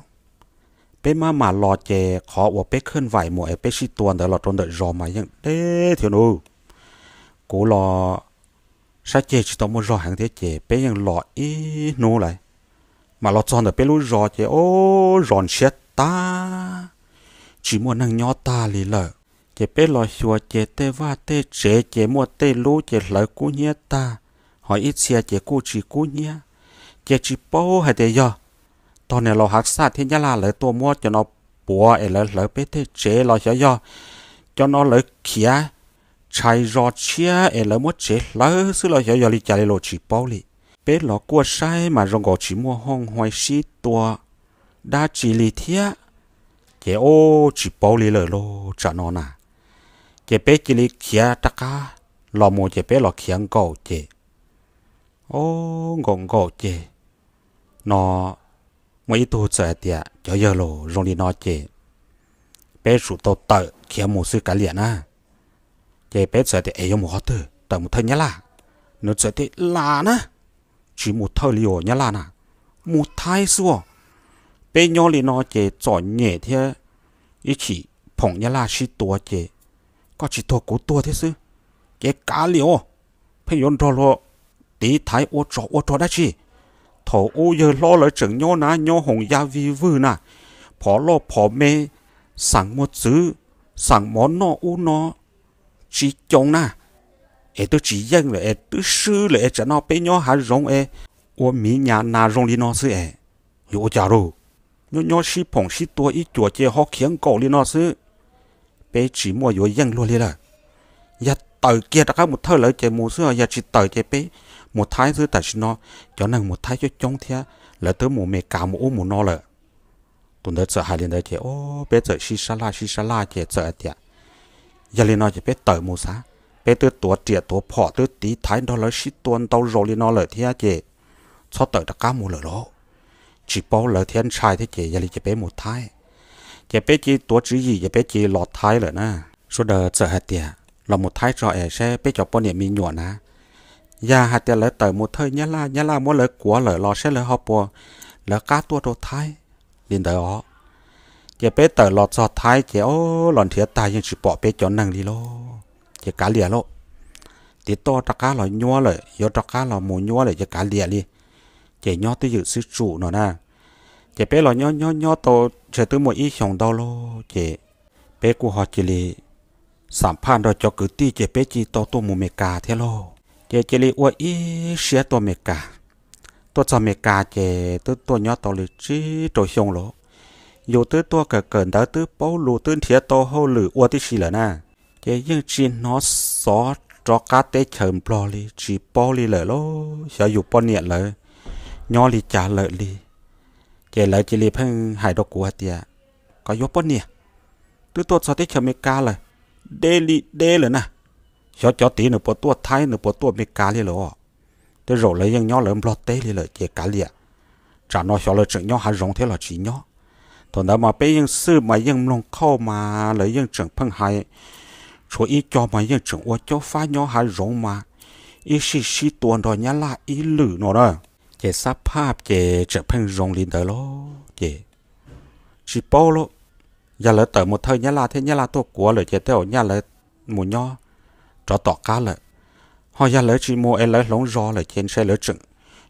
Peb maj mam los ces qhov uas peb khwj vaim mus es peb sib tua ntawd los rau ntawm zos mas yeej deb thiab nub. Kuv los sab ceg tsis tau muaj zog heev thiab ces peb yeej los ib hnub lawm, mam los txog ntawm peb lub zos ces, o, zos ntshiab tag, tsis muaj neeg nyob tag li lawm. Ces peb los xyuas ces tej vaj tej tsev ces muaj tej lub ces hlawv kub hnyiab tag, ho ib txhia ces kuj tsis kub hnyiab. Ces tsis paub hais tias yog tog niag laus Hav Xaj thiab Nyab Laj lawv tuaj muab cov no puav es lawv hlawv peb tej tsev los xyov yog cov no lawv khiav tshais zos tshiab es lawv muab tsev hlawv xwb los xyov yog li cas li los tsis paub li. Peb los kuaj saib mas zoo nkaus tsis muaj hooj huai sib tua dab tsi li thiab. Ces, o, tsis paub li lawm lauj tsam no na. Ces peb cia li khiav rov qab los mus ces peb los khiav nkaum ces, o, nkaum nkaum ces no muaj ib tug txawm hais tias cov yawg laus zoo li no ces peb tsum tau tawm khiav mus xwb kav liam na. Ces peb txawm tias es yuav mus qhov twg, tawm mus thawj Nyab Laj? Nws txawm tias lam na, tsis mus thawj li os Nyab Laj na, mus Thaib xwb os. Peb nyob li no ces txom nyem thiab ib chim phoom Nyab Laj sib tua ces koj tsis tuag kuv tuag thiab xwb. Ces kav liam os, pheej yuav nrog luag tiv thaiv ua tsov ua rog dab tsi. Thaum ub yawg hlob lawv tseem nyob na nyob hoos ya vij vwj na, phom loj phom me, xeem muag txwv, xeem mov noj ub no tsis coob na, es twb tsis yeej lawm es twb swb lawm es tsam no peb nyob hav zoov es ua miv nyas nas zoo li no xwb es yuav ua cas lauj? Nyob nyob sib phoom sib tua ib cuam ces ho khiav nkaum li no xwb. Peb tsis muaj yuav yeej luag li lawm. Yog tawm kiag rov qab mus thawj lawv ces mus xwb, yog tsis tawm ces peb mus Thaib xwb. Tam sim no cov neeg mus Thaib coob coob thiab lawv twb mus Mes Kas mus ub mus no lawm. Tus ntawd txawm hais li ntawd ces, o, peb txawm sib sab laj sib sab laj ces txawm hais tias yog li no ces peb tawm mus xav, peb twb tuav riam tuav phom twb tiv thaiv nrog lawv sib tua ntau zaus li no lawm thiab ces txhob tawm rov qab mus lawm lauj. Tsis paub lawv thiab ntshai thiab ces yog li ces peb mus Thaib. Ces peb cia li tuav tswv yim ces peb cia li los Thaib lawm na. Sawv daws txawm hais tias los mus Thaib tso es saib peb cov poj niam me nyuam na, yog hais tias lawv tawm mus thawj Nyab Laj, Nyab Laj muab lawv kuav lawm los saib lawv ho puas, lawv qab tuaj rau Thaib li ntawd os. Ces peb tawm los txog Thaib ces, o, los nrhiav tag yeej tsis pom peb cov neeg li lauj. Ces kav liam lauj, tiv toj rov qab los nyuab lawm, yuav rov qab los mus nyuab lawm ces kav liam li. Ces nyob twj ywm xwb tsum no na. Ces peb los nyob nyob nyob tau ntshe twb muaj ib xyoos ntau lauj ces peb kuj ho cia li xam phaj nrog cov kwv tij ces peb cia li tau tuaj mus Amelikas thiab lauj. Ces cia li ua ib siab tuaj Amelikas. Tuaj txog Amelikas ces twb tuaj nyob tau li tsib rau xyoo lawm. Yus twb tuaj kawm kawm ntawv twb paub lus twb nrhiav tau hauj lwm ua tib si lawm na, ces yeej tsis hnov xov rov qab teb chaws Nplog li, tsis paub li lawm lauj, xyov yus poj niam lawv nyob li cas lawm li. Ces lawv cia li pheej hais rau kuv hais tias, kom yuav poj niam, twb tuaj txog teb chaws Amelikas lawm, deb li deb lawm na, xyov cov tid nws puas tuaj Thaib nws puas tuaj Amelikas li lawm os. Tej zaum lawv yeej nyob lawv Nplog teb li lawm ces kav liam, tsam no xyov lawv tseem nyob hav zoov thiab los tsis nyob. Thaum ntawd mas peb yeej xwb mas yeej mloog qhauj mas lawv yeej tseem pheej hais, tshuav ib co mas yeej tseem ua caub fab nyob hav zoov mas ib sij sib tua nrog Nyab Laj ib lwm no na. Ces xab phaj ces tseem pheej zoo li ntawd lauj ces tsis paub lauj. Yog lawv tawm mus thawj Nyab Laj thiab Nyab Laj tuaj kuav lawm ces tej zaum Nyab Laj mus nyob rov tom qab lawm. Ho yog lawv tsis mus es lawv hloov zos lawm ces ntshe lawv tseem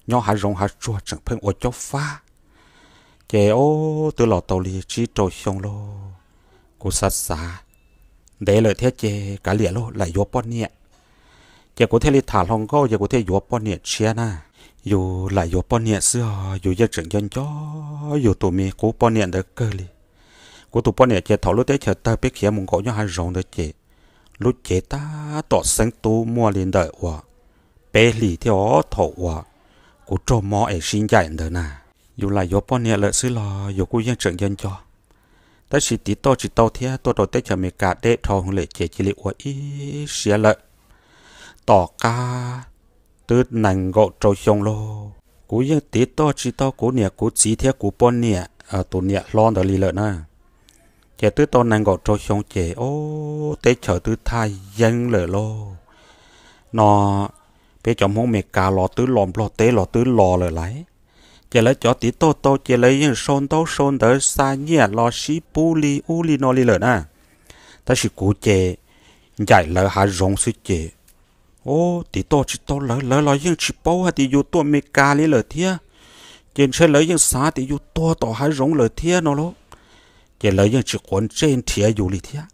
nyob hav zoov hav tsuag tseem pheej ua caub fab. Ces ub twb los tau li tsib rau xyoo lauj, kuv xav xav ntev lawm thiab ces kav liam lauj, lam yuav poj niam. Ces kuv thiaj li tham hluas nkauj ces kuv thiaj yuav poj niam tshiab na. Yus lam yuav poj niam xwb os, yus yeej tseem nco nco yus tus me qub poj niam ntawd kawg li. Kuv tus poj niam ces thaum lub teb chaws tawg peb khiav mus nkaum nyob hav zoov ntawd ces lub cev tab tom xeeb tub muaj li ntawm uas peb hlis thiab os, thaum uas kuv raug mob es sib ncaim ntawd na. Yus lam yuav poj niam lawm xwb los yus kuj yeej tseem nco nco. Tab sis tiv tauj tsis tau thiab tuaj rau teb chaws Amelikas deb dhau hwv lawm ces cia li ua ib siab lawm. Tom qab twb nees nkaum rau xyoo lauj, kuv yeej tiv tauj tsis tau kuv niam kuv txiv thiab kuv poj niam tus niam hlob ntawd li lawm na. Ces twb tau nees nkaum rau xyoo ces ub teb chaws twb thaj yeeb lawm lauj. No peb cov Hmoob Amelikas los twb los, Nplog teb los twb los lawm lauj. Ces lawv cov tiv tauj tau ces lawv yeej sau ntaub sau ntawv xa nyiaj los sib pub li ub li no li lawm na. Tab sis kuv ces ncaim lawv hav zoov xwb ces ub tiv tauj tsis tau lawv, lawv los yeej tsis paub hais tias yus tuaj Amelikas li lawm thiab. Ces ntshe lawv yeej xav tias yus tuag tom hav zoov lawm thiab no lauj. Ces lawv yeej tsis quav ntsej nrhiav yus li thiab.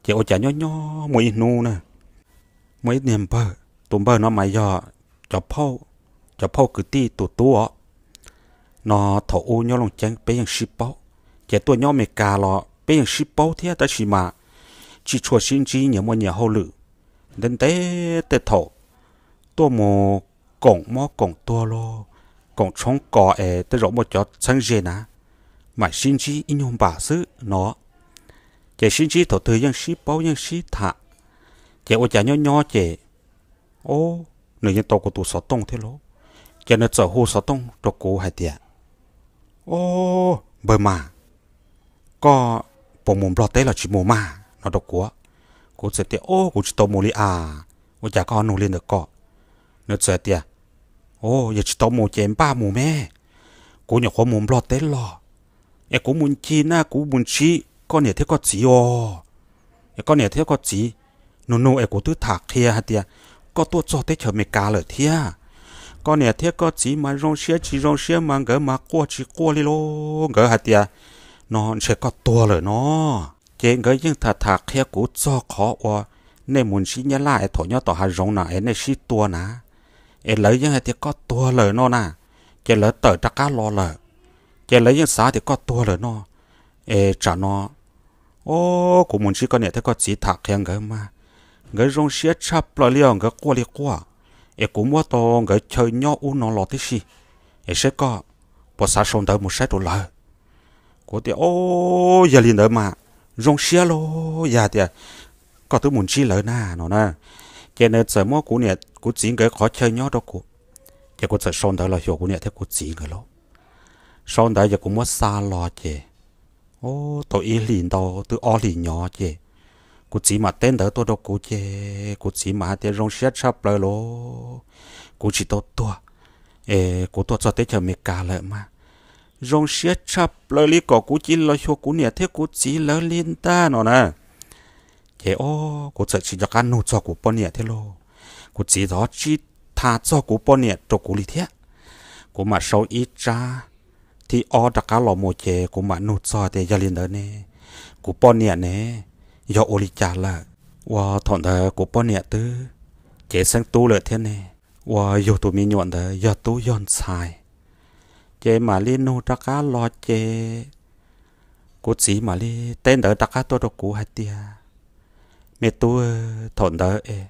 Ces ua cas nyob nyob muaj ib hnub na, muaj ib niag npawg, tus npawg no mas yog cov phauj, cov phauj kwv tij tus tub os. No thaum ub nyob Looj Ceeb peb yeej sib paub, ces tuaj nyob Amelikas los peb yeej sib paub thiab tab sis mas tsis tshua sib ntsib, nyias muaj nyias hauj lwm. Ntev ntev tej thaum tuaj mus koom mob koom tuag los koom tshoob kos es tej zaum muaj cov txheeb ze na, mam sib ntsib ib nyuag npam xwb no. Ces sib ntsib thaum twg yeej sib paub yeej sib tham. Ces ua cas nyob nyob ces, o, nws yeej tau kuv tus xov tooj thiab lauj. Ces nws txawm hu xov tooj rau kuv hais tias, o, npawg mas, koj puas mus Nplog teb los tsis mus mas no rau kuv. Kuv txawm tias, o, kuv tsis tau mus li as, ua cas koj ho nug li ntawm ko? Nws txawm tias, o, yog tsis tau mus ces npaj mus me, kuv nyuam qhuav mus Nplog teb los, es kuv mus ncig na kuv mus ntsib koj niam thiab koj txiv os. Es koj niam thiab koj txiv nug nug es kuv twb tham qhia hais tias koj tuaj txog teb chaws Amelikas lawm thiab. Koj niam thiab koj txiv mas zoo siab tsis zoo siab mas nkawd mas quaj tsis quaj li lauj, nkawd hais tias no ntshe koj tuag lawm no. Ces nkawd yeej tham tham qhia kuv txog qhov uas nej mus ntsib Nyab Laj es thaum nyob tom hav zoov na es nej sib tua na, es lawv yeej hais tias koj tuag lawm no na, ces lawv tawm rov qab los lawm, ces lawv yeej xav tias koj tuag lawm no. Es tsam no, o, kuv mus ntsib koj niam thiab koj txiv tham qhia nkawd mas, nkawd zoo siab tshaj plaws li os, nkawd quaj li quaj, es kuv muab tau nkawd chaw nyob ub no los tib si, es saib koj puas xav sau ntawv mus saib rau lawv. Kuv tias, o, yog li ntawd mas zoo siab lauj, yog tias koj twb mus ntsib lawv na no na. Ces nws txawm muab kuv niam kuv txiv nkawd qhov chaw nyob rau kuv, ces kuv txawm sau ntawv los xyuas kuv niam thiab kuv txiv nkawd lauj. Sau ntawv ces kuv muab xa los ces, o, tau ib hlis ntau twb ob hlis nyob ces kuv txiv mam teb ntawv tuaj rau kuv ces kuv txiv mam hais tias zoo siab tshaj plaws lauj, kuv tsis tau tuag, es kuv tuaj txog teb chaws Amelikas lawm mas zoo siab tshaj plaws li, kom kuv cia li los xyuas kuv niam thiab kuv txiv lawv li ntag no na. Ces o, kuv txawm tsis nco qab nug txog kuv poj niam thiab lauj. Kuv txiv txawm tsis tham txog kuv poj niam rau kuv li thiab. Kuv mam sau ib tsab thib ob rov qab los mus ces kuv mam nug txog tias yog li ntawd ne, kuv poj niam ne, yog ua li cas lawm? Ua thaum ntawd kuv poj niam twb cev xeeb tub lawm thiab ne, ua yug tus me nyuam ntawd yog tub yog ntxhais, ces mam li nug rov qab los ces kuv txiv mam li teb ntawv rov qab tuaj rau kuv hais tias, me tub, thaum ntawd es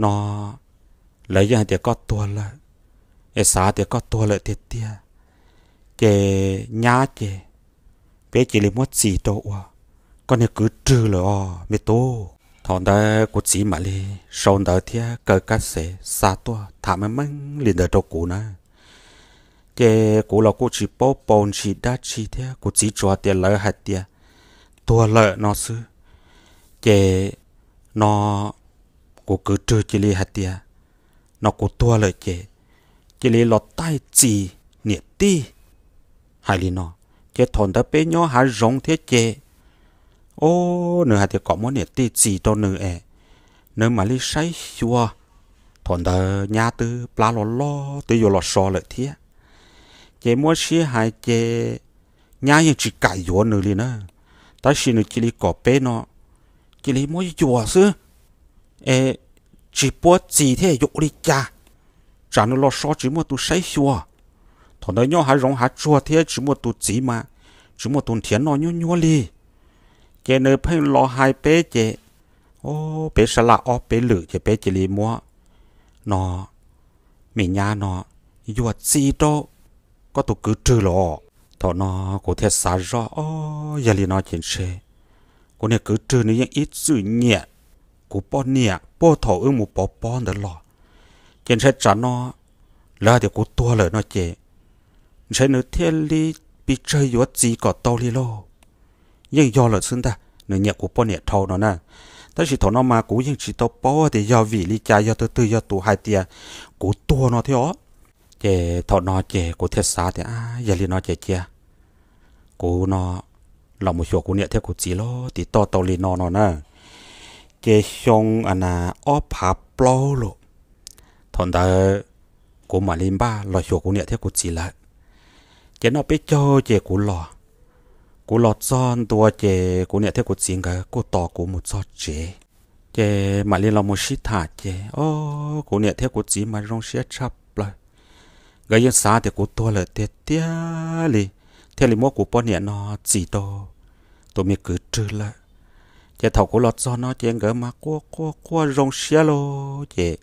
no lawv yeej hais tias koj tuag lawm, es xav tias koj tuag lawm tiag tiag, ces nyab ces peb cia li muab txis rau ua koj niag kwv rwg lawm os me tub. Thaum ntawd kuv txiv mam li sau ntawv thiab kaw kab xev xa tuaj tham meej meej li ntawd rau kuv na. Ces kuv los kuj tsis paub paus ntsis dab tsi thiab, kuv txiv tsuas tias lawv hais tias tuag lawm no xwb. Ces no kuv kwv rwg cia li hais tias no kuv tuag lawm ces cia li los taij txis niam tij hais li no. Ces thaum ntawd peb nyob hav zoov thiab ces, o, nws hais tias kom muab niam tij txis rau nws es nws mam li saib xyuas. Thaum ntawd nyab twb plab loj loj twb yuav los so lawm thiab. Ces muab sib hais ces nyab yeej tsis kam yuav nws li na, tab sis nws cia li kom peb no cia li muab yuam xwb, es tsis puab txis thiab yuav ua li cas, tsam nws los so tsis muaj tus saib xyuas. Thaum ntawd nyob hav zoov hav tsuag thiab tsis muaj tus txiv mas tsis muaj tus nrhiav noj nyuab nyuab li. Ces nws pheej los hais peb ces, o, peb sab laj ob peb lwm ces peb cia li muab no me nyab no yuam txis rau koj tus kwv rwg los. Thaum no kuv thiaj xav zoj, o, yog li no ces ntshe kuv niag kwv rwg nws yeej ib txwm nyiam kuv poj niam puag thaum wb mus pov pob ntawd los, ces ntshe tsam no lawv hais tias kuv tuag lawm no ces ntshe nws thiaj li pes tsawg yuav txis kom tau li lauj. Yeej yog lawm xwb ntag, nws nyiam kuv poj niam dhau no na. Tab sis thaum no mas kuv yeej tsis tau paub tias yog vim li cas, yog tus twg yog tus hais tias kuv tuag no thiab os. Ces thaum no ces kuv thiaj xav tias, yog li no ces cia kuv no los mus xyuas kuv niam thiab kuv txiv lawm, tiv toj tau li no no na. Ces xyoo a na ob phav plaub lawm, thaum ntawd kuv mam li npaj los xyuas kuv niam thiab kuv txiv lawm. Ces noj peb caug ces kuv los, kuv los txog ntua ces kuv niam thiab kuv txiv nkawd kuj tos kuv mus txog tsev. Ces mam li los mus sib tham ces, o, kuv niam thiab kuv txiv mas zoo siab tshaj plaws. Nkawd yeej xav tias kuv tuag lawm tiag tiag li, thiaj li muab kuv poj niam no txis rau tus me kwv rwg lawm. Ces thaum kuv los txog no ces nkawd mas quaj quaj quaj zoo siab lauj. Ces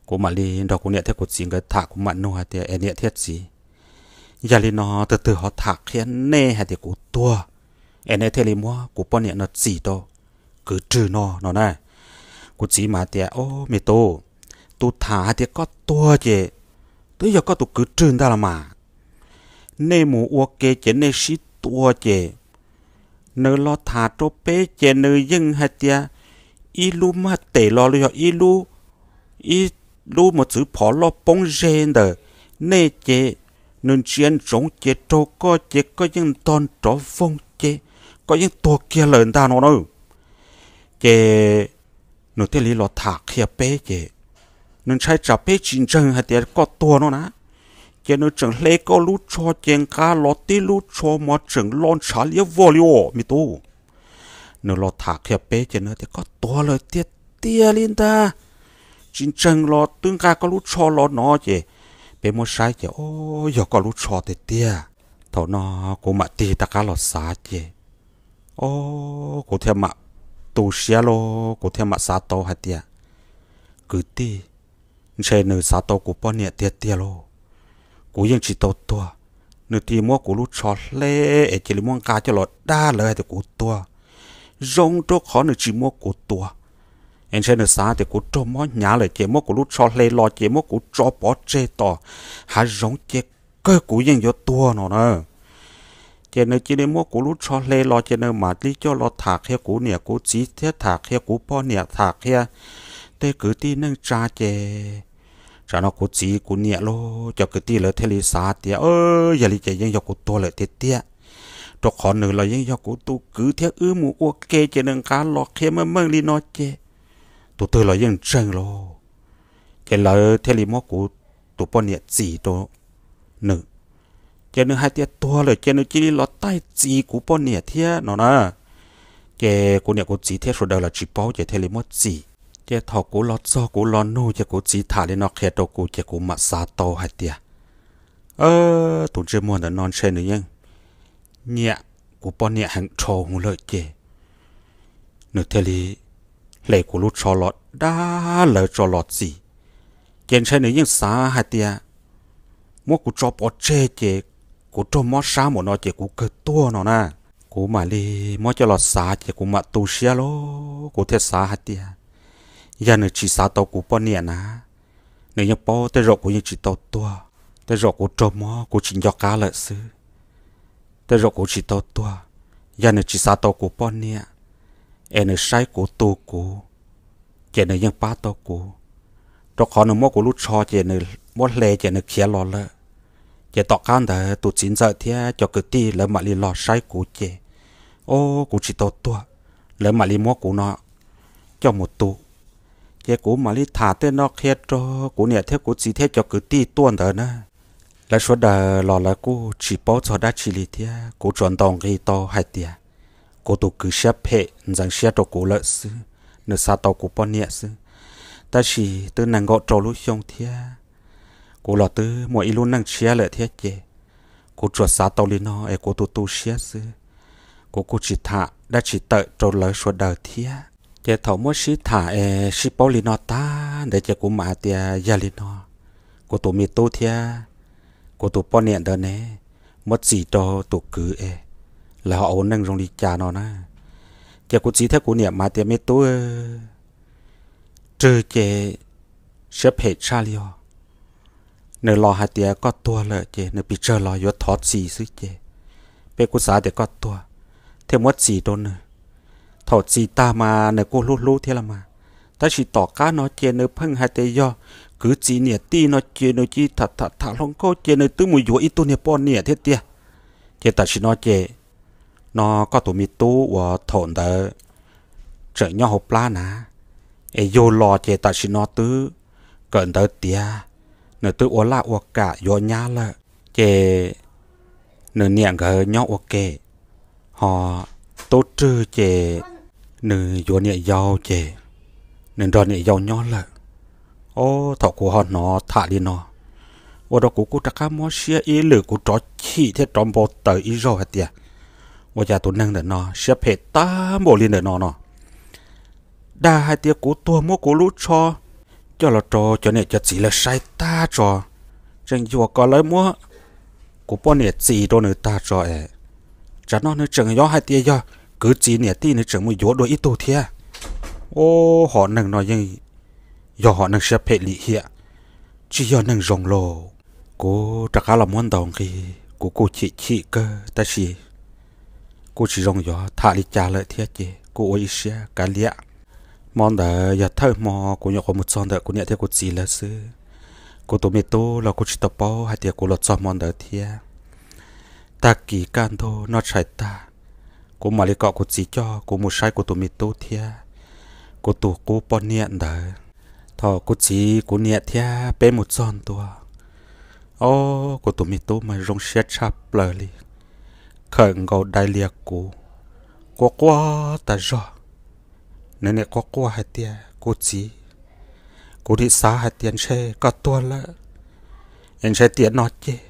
kuv mam li nrog kuv niam thiab kuv txiv nkawd tham, kuv mam nug hais tias, es niam thiab txiv, yog li no tus twg ho tham qhia nej hais tias kuv tuag, es nej thiaj li muab kuv poj niam no txis rau kwv rwg no no na? Kuv txiv mas tias, o, me tub, tus tham hais tias koj tuag ces twb yog koj tus kwv rwg ntag los mas. Nej mus ua ke ces nej sib tua ces nws los tham rau peb ces nws yeej hais tias ib lub maj tes los yog ib lub, ib lub mos txwv phom loj poob ze ntawm nej ces nws ntsia ntsoov ces raug koj ces koj yeej ntog nrov voog ces koj yeej tuag kiag lawm ntag no na. Ces nws thiaj li los tham qhia peb ces nws ntshai tsam peb tsis ntseeg hais tias koj tuag no na, ces nws tseem hle koj lub tsho ces nqa los tib lub tsho mos tseem lo ntshav liab vog li os me tub. Nws los tham qhia peb ces nws tias koj tuag lawm tiag tiag li ntag, tsis ntseeg los twb nqa koj lub tsho los no ces peb muab saib ces, o, yog koj lub tsho tiag tiag. Thaum no kuv mam tig rov qab los xav ces, o, kuv thiaj mam tu siab lauj, kuv thiaj mam xav tau hais tias kwv tij, ntshe nws xav tau kuv poj niam tiag tiag lauj. Kuv yeej tsis tau tuag, nws cia li muab kuv lub tsho hle es cia li muab nqa coj los dag lawv hais tias kuv tuag, zoo rau qhov nws tsis muab kuv tua. Es ntshe nws xav tias kuv raug mob hnyav lawm ces muab kuv lub tsho hle los ces muab kuv tso pov tseg tom hav zoov ces kawg kuv yeej yuav tuag no na. Ces nws cia li muab kuv lub tsho hle los ces nws mam li coj los tham qhia kuv niam kuv txiv thiab tham qhia kuv poj niam, tham qhia tej kwv tij neej tsa ces tsam no kuv txiv kuv niam los cov kwv tij lawv thiaj li xav tias, yog li ces yeej yog kuv tuag lawm tiag tiag, rau qhov nws los yeej yog kuv tus kwv thiab wb mus ua ke ces nws nqa los qhia meej meej li no ces tus twg los yeej ntseeg lauj. Ces lawv thiaj li muab kuv tus poj niam txis rau nws. Ces nws hais tias tuag lawm ces nws cia li los taij txis kuv poj niam thiab no na. Ces kuv niam kuv txiv thiab sawv daws los tsis paub ces thiaj li muab txim. Ces thaum kuv los txog kuv los nug ces kuv txiv tham li no qhia rau kuv ces kuv mam xav tau hais tias, tus ntsej muag ntawm no ntshe nws yeej nyiam kuv poj niam heev dhau lawm ces nws thiaj li hle kuv lub tsho los dab lawv tso los txim. Ces ntshe nws yeej xav hais tias muab kuv tso pov tseg ces kuv raug mob sab mus no ces kuv kawg tuag no na. Kuv mam li muab coj los xav ces kuv mam tu siab lauj, kuv thiaj xav hais tias yog nws tsis xav tau kuv poj niam na, nws yeej paub tej zaum kuv yeej tsis tau tuag, tej zaum kuv raug mob kuv tsis nco qab lawm xwb, tej zaum kuv tsis tau tuag. Yog nws tsis xav tau kuv poj niam es nws saib kuv tu kuv, ces nws yeej pab tau kuv, rau qhov nws muab kuv lub tsho ces nws muab hle ces nws khiav los lawm. Ces tom qab ntawd tus txiv ntxawm thiab cov kwv tij lawv mam li los saib kuv ces, o, kuv tsis tau tuag, lawv mam li muab kuv no coj mus tu. Ces kuv mam li tham tej no qhia rau kuv niam thiab kuv txiv thiab cov kwv tij tuaj ntawd na. Lawv sawv daws los lawv kuj tsis paub txog dab tsi li thiab, kuv tsuas ntaus nqi tau hais tias kuv tus kwv siab phem ntxeev siab rau kuv lawm xwb, nws xav tau kuv poj niam xwb. Tab sis twb nees nkaum rau lub xyoo thiab, kuv los twb muaj ib lub neej tshiab lawm thiab ces kuv tsuas xav tau li no es kuv tus tu siab xwb, kuv kuj tsis tham dab tsi tawm rau lawv sawv daws thiab. Ces thaum muab sib tham es sib paub li no tag ntawd ces kuv mam hais tias yog li no, kuv tus me tub thiab kuv tus poj niam ntawd ne, muab txim rau tus kwv es lawv ho ua neej zoo li cas no na. Ces kuv txiv thiab kuv niam mam tias me tub, Rwg ces siab phem tshaj li os. Nws los hais tias koj tuag lawm ces nws pes tsawg los yuav thov txim xwb ces peb kuj xav tias koj tuag thiaj muab txim rau nws. Thaum txim tag mas nws kuj hlub hlub thiab los mas, tab sis tom qab no ces nws pheej hais tias yog kwv txiv niam tij no ces nws cia li tham tham tham hluas nkauj ces nws twb mus yuav ib tug niag poj niam thiab tiag. Ces tam sim no ces no koj tus me tub uas thaum ntawd tseem nyob hauv plab na, es yug los ces tam sim no twb kawm ntawv tiav, nws twb ua laj ua kam yuav nyab lawm. Ces nws niam nkawd nyob ua ke, ho tub Rwg ces nws yuav niam yau ces nws nrog niam yau nyob lawm. Ob, thaum kuv ho hnov tham li no, ua rau kuv kuj rov qab mob siab ib lwm, kuv rov chim thiab rov npau taws ib zaug hais tias ua cas tus neeg ntawm no siab phem tag npaum li ntawm no no. Dag hais tias kuv tuag muab kuv lub tsho coj los rau cov niam cov txiv lawv saib tag tso, tseem yuam kom lawv muab kuv poj niam txis rau nws tag tso es, tsam no nws tseem yuav hais tias yog kwv txiv niam tij nws tseem mus yuav dua ib tug thiab. Ob, hom neeg no yeej yog hom neeg siab phem lim hiam, tsis yog neeg zoo lauj. Kuv rov qab los muab ntaus nqi, kuv kuj chim chim kawg tab sis kuj tsis zoo yuav tham li cas lawm thiab ces kuj ua ib siab kav liam. Hmo ntawd yog thawj hmo kuv nyuam qhuav mus txog ntawm kuv niam thiab kuv txiv lawv xwb. Kuv tus me tub los kuj tsis tau paub hais tias kuv los txog hmo ntawd thiab. Tag kis kaj ntug noj tshais tag, kuv mam li kom kuv txiv coj kuv mus saib kuv tus me tub thiab kuv tus qub poj niam ntawd. Thaum kuv txiv kuv niam thiab peb mus txog ntua, ob, kuv tus me tub mas zoo siab tshaj plaws li, khawm nkaus dai lias kuv, quaj quaj tas zog. Nws nim quaj quaj hais tias kuv txiv, kuv nim xav hais tias ntshe koj tuag lawm, es ntshe tiam no ces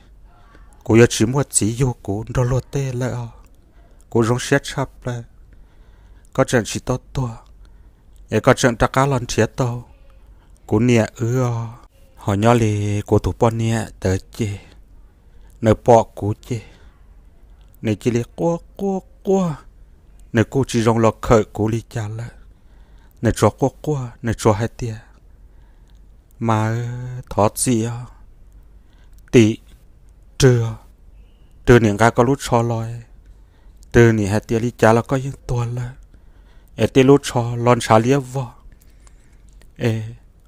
kuv yuav tsis muaj txiv yug kuv nrog luag tej lawm os. Kuv zoo siab tshaj plaws, koj tseem tsis tau tuag, es koj tseem rov qab los nrhiav tau kuv niam wb os. Ho nyob li kuv tus poj niam ntawd ces nws pom kuv ces nws cia li quaj quaj quaj, nws kuj tsis zoo los khawm kuv li cas lawm. Nws tsuas quaj quaj, nws tsuas hais tias, mas thov txim os, tim Rwg, Rwg nim nqa koj lub tsho los, Rwg nim hais tias li cas los koj yeej tuag lawm, es tij lub tsho los ntshav liab vog, es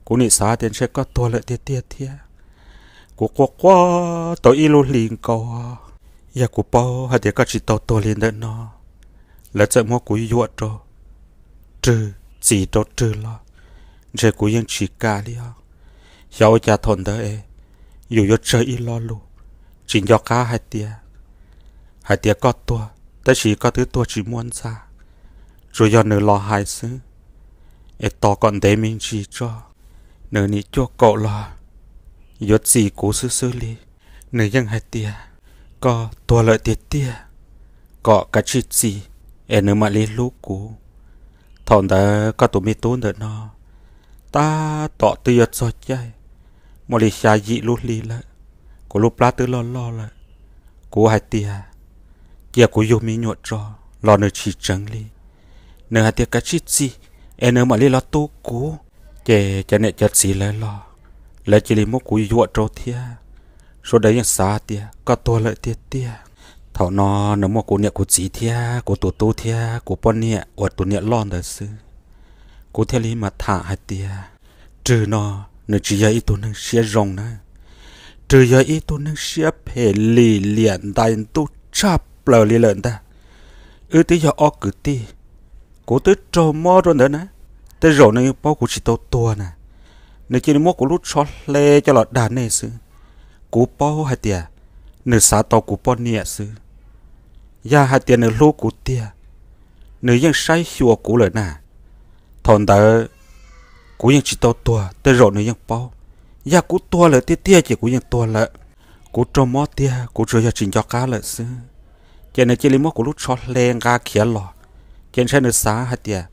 kuv nim xav tias ntshe koj tuag lawm tiag tiag thiab. Kuv quaj quaj tau ib lub hlis nkaus, yog kuv paub hais tias koj tsis tau tuag li ntawm no, lawv txawm muab kuv yuam rau Rwg, txis rau Rwg los ntshe kuv yeej tsis kam li os. Xyov ua cas thaum ntawd es yus yuav tsawg ib lo lus, tsis nco qab hais tias, hais tias koj tuag tab sis koj twb tuag tsis muaj ntxa, tsuas yog nws los hais xwb, es tos kom ntev me ntsis tso, nws nim cuaj kaum los yuav txis kuv xwb xwb li. Nws yeej hais tias koj tuag lawm tiag tiag, kom kav tsij txis es nws mam li hlub kuv. Thaum ntawd koj tus me tub ntawm no tab tom twb yuav txog caij muaj li xya yim lub hli lawm, kuv lub plab twb loj loj lawm. Kuv hais tias cia kuv yug me nyuam tso los nws tsis tseev li. Nws hais tias kav tsij txis es nws mam li los tu kuv. Ces cov niam cov txiv lawv los, lawv cia li muab kuv yuam rau thiab. Sawv daws yeej xav tias koj tuag lawm tiag tiag. Thaum no nws muaj kuv niam kuv txiv thiab kuv tus tub thiab kuv poj niam uas tus niam loj ntawd xwb. Kuv thiaj li mam tham hais tias Rwg no nws tsis yog ib tug neeg siab zoo na, Rwg yog ib tug neeg siab phem lim liam ntais ntuj tshaj plaws li lawm ntag. Wb twb yog ob kwv tij, kuv twb raug mob rau ntawd na, tej zaum nws yeej paub kuv tsis tau tuag na, nws cia li muab kuv lub tsho hle coj los dag nej xwb. Kuv paub hais tias nws xav tau kuv poj niam xwb. Yog hais tias nws hlub kuv tiag, nws yeej saib xyuas kuv lawm na. Thaum ntawd kuv yeej tsis tau tuag, tej zaum nws yeej paub. Yog kuv tuag lawm tiag tiag ces kuv yeej tuag lawm. Kuv raug mob tiag, kuv tsuas yog tsis nco qab lawm xwb. Ces nws cia li muab kuv lub tsho hle nqa khiav los, ces ntshai nws xav hais tias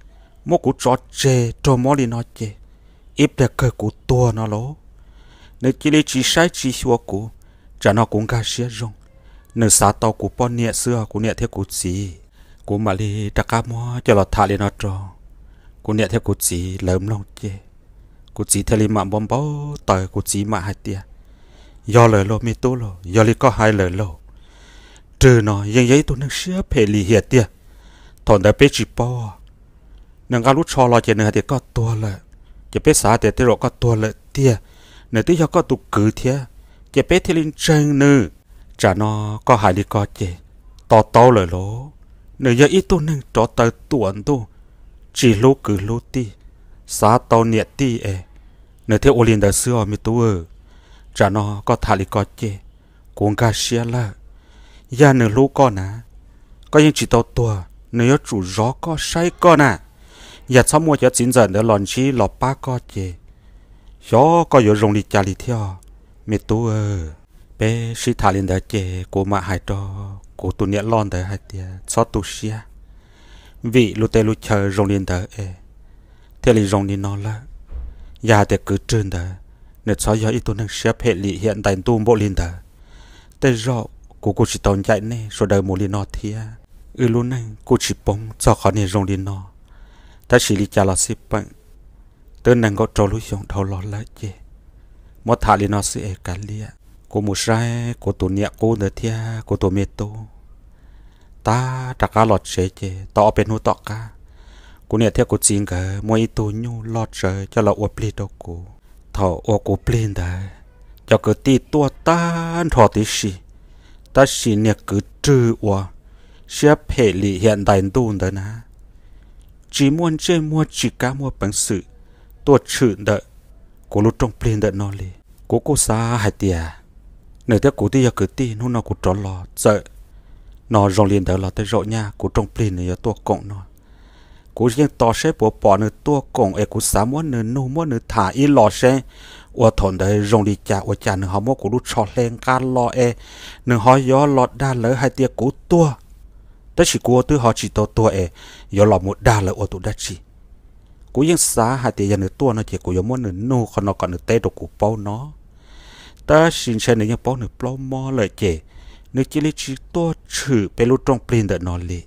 muab kuv tso tseg raug mob li no ces ib pliag kawg kuv tuag no lauj. Nws cia li tsis saib tsis xyuas kuv. Tsam no kuv nkag siab zoo, nws xav tau kuv poj niam xwb os kuv niam thiab kuv txiv. Kuv mam li rov qab muab coj los tham li no rau kuv niam thiab kuv txiv lawv mloog ces kuv txiv thiaj li mam npau npau taws, kuv txiv mam hais tias yog lawm lauj me tub lauj, yog li koj hais lawm lauj. Rwg no yeej yog ib tug neeg siab phem lim hiam tiag. Thaum ntawd peb tsis paub, nws nqa lub tsho los ces nws hais tias koj tuag lawm, ces peb xav tias tej zaum koj tuag lawm tiag, nws twb yog koj tus kwv thiab, ces peb thiaj li ntseeg nws. Tsam no koj hais li ko ces to taub lawm lauj. Nws yog ib tug neeg rov taw tuam ntuj, tsis hlub kwv hlub tij, xav tau niam tij es nws thiaj ua li ntawd xwb os me tub. Tsam no koj tham li ko ces kuv nkag siab lawm. Yog nws hlub koj na, koj yeej tsis tau tuag, nws yuav tsum zov koj saib koj na. Yog txhob muaj cov txiv ntxawm ntawd los ntsib los pab koj ces xyov koj yuav zoo li cas li thiab me tub. Peb sib tham li ntawd ces kuv mam hais rau kuv tus niam loj ntawd hais tias txhob tu siab, vim lub teb lub chaw zoo li ntawd es thiaj li zoo li no lawm. Yog hais tias kwv Rwg ntawd nws txhob yog ib tug neeg siab phem lim hiam ntais ntuj npaum li ntawd, tej zaum kuv kuj tsis tau ncaim nej sawv daws mus li no thiab. Wb lub neej kuj tsis poob txog qhov niag zoo li no. Tab sis li cas los xij peem, twb nees nkaum rau lub xyoo dhau los lawm ces muab tham li no xwb es kav liam, kuv mus saib kuv tus niam qub ntawd thiab kuv tus me tub. Tab rov qab los tsev ces tau ob peb hnub tom qab, kuv niam thiab kuv txiv nkawd muaj ib tug nyuj loj tsawv coj los ua plig rau kuv. Thaum ua kuv plig ntawd, cov kwv tij tuaj tag nrho tib si, tab sis niag kwv Rwg uas siab phem lim hiam ntais ntuj ntawd na, tsis muaj ntsej muag tsis kav muaj peev xwm tuaj tshwm ntawm kuv lub rooj plig ntawm no li. Kuv kuj xav hais tias nws thiab kuv twb yog kwv tij, hnub no kuv rov los txawm no zoo li ntawd los tej zaum nyaj kuv rooj plig nws yuav tuaj koom no. Kuv yeej tos saib puas pom nws tuaj koom es kuv xav muab nws nug muab nws tham ib los seb ua thaum ntawd zoo li cas ua cas nws ho muab kuv lub tsho hle nqa los es nws ho yuav los dag lawv hais tias kuv tuag. Tab sis kuv twb ho tsis tau tuag es yuav los mus dag lawv ua tus dab tsi. Kuv yeej xav hais tias yog nws tuaj no ces kuv yuav muab nws nug qhov no kom nws teb rau kuv paub no. Tab sis ntshe nws yeej paub nws plaub mob lawm ces nws cia li tsis tuaj tshwm peb lub rooj plig ntawm no li.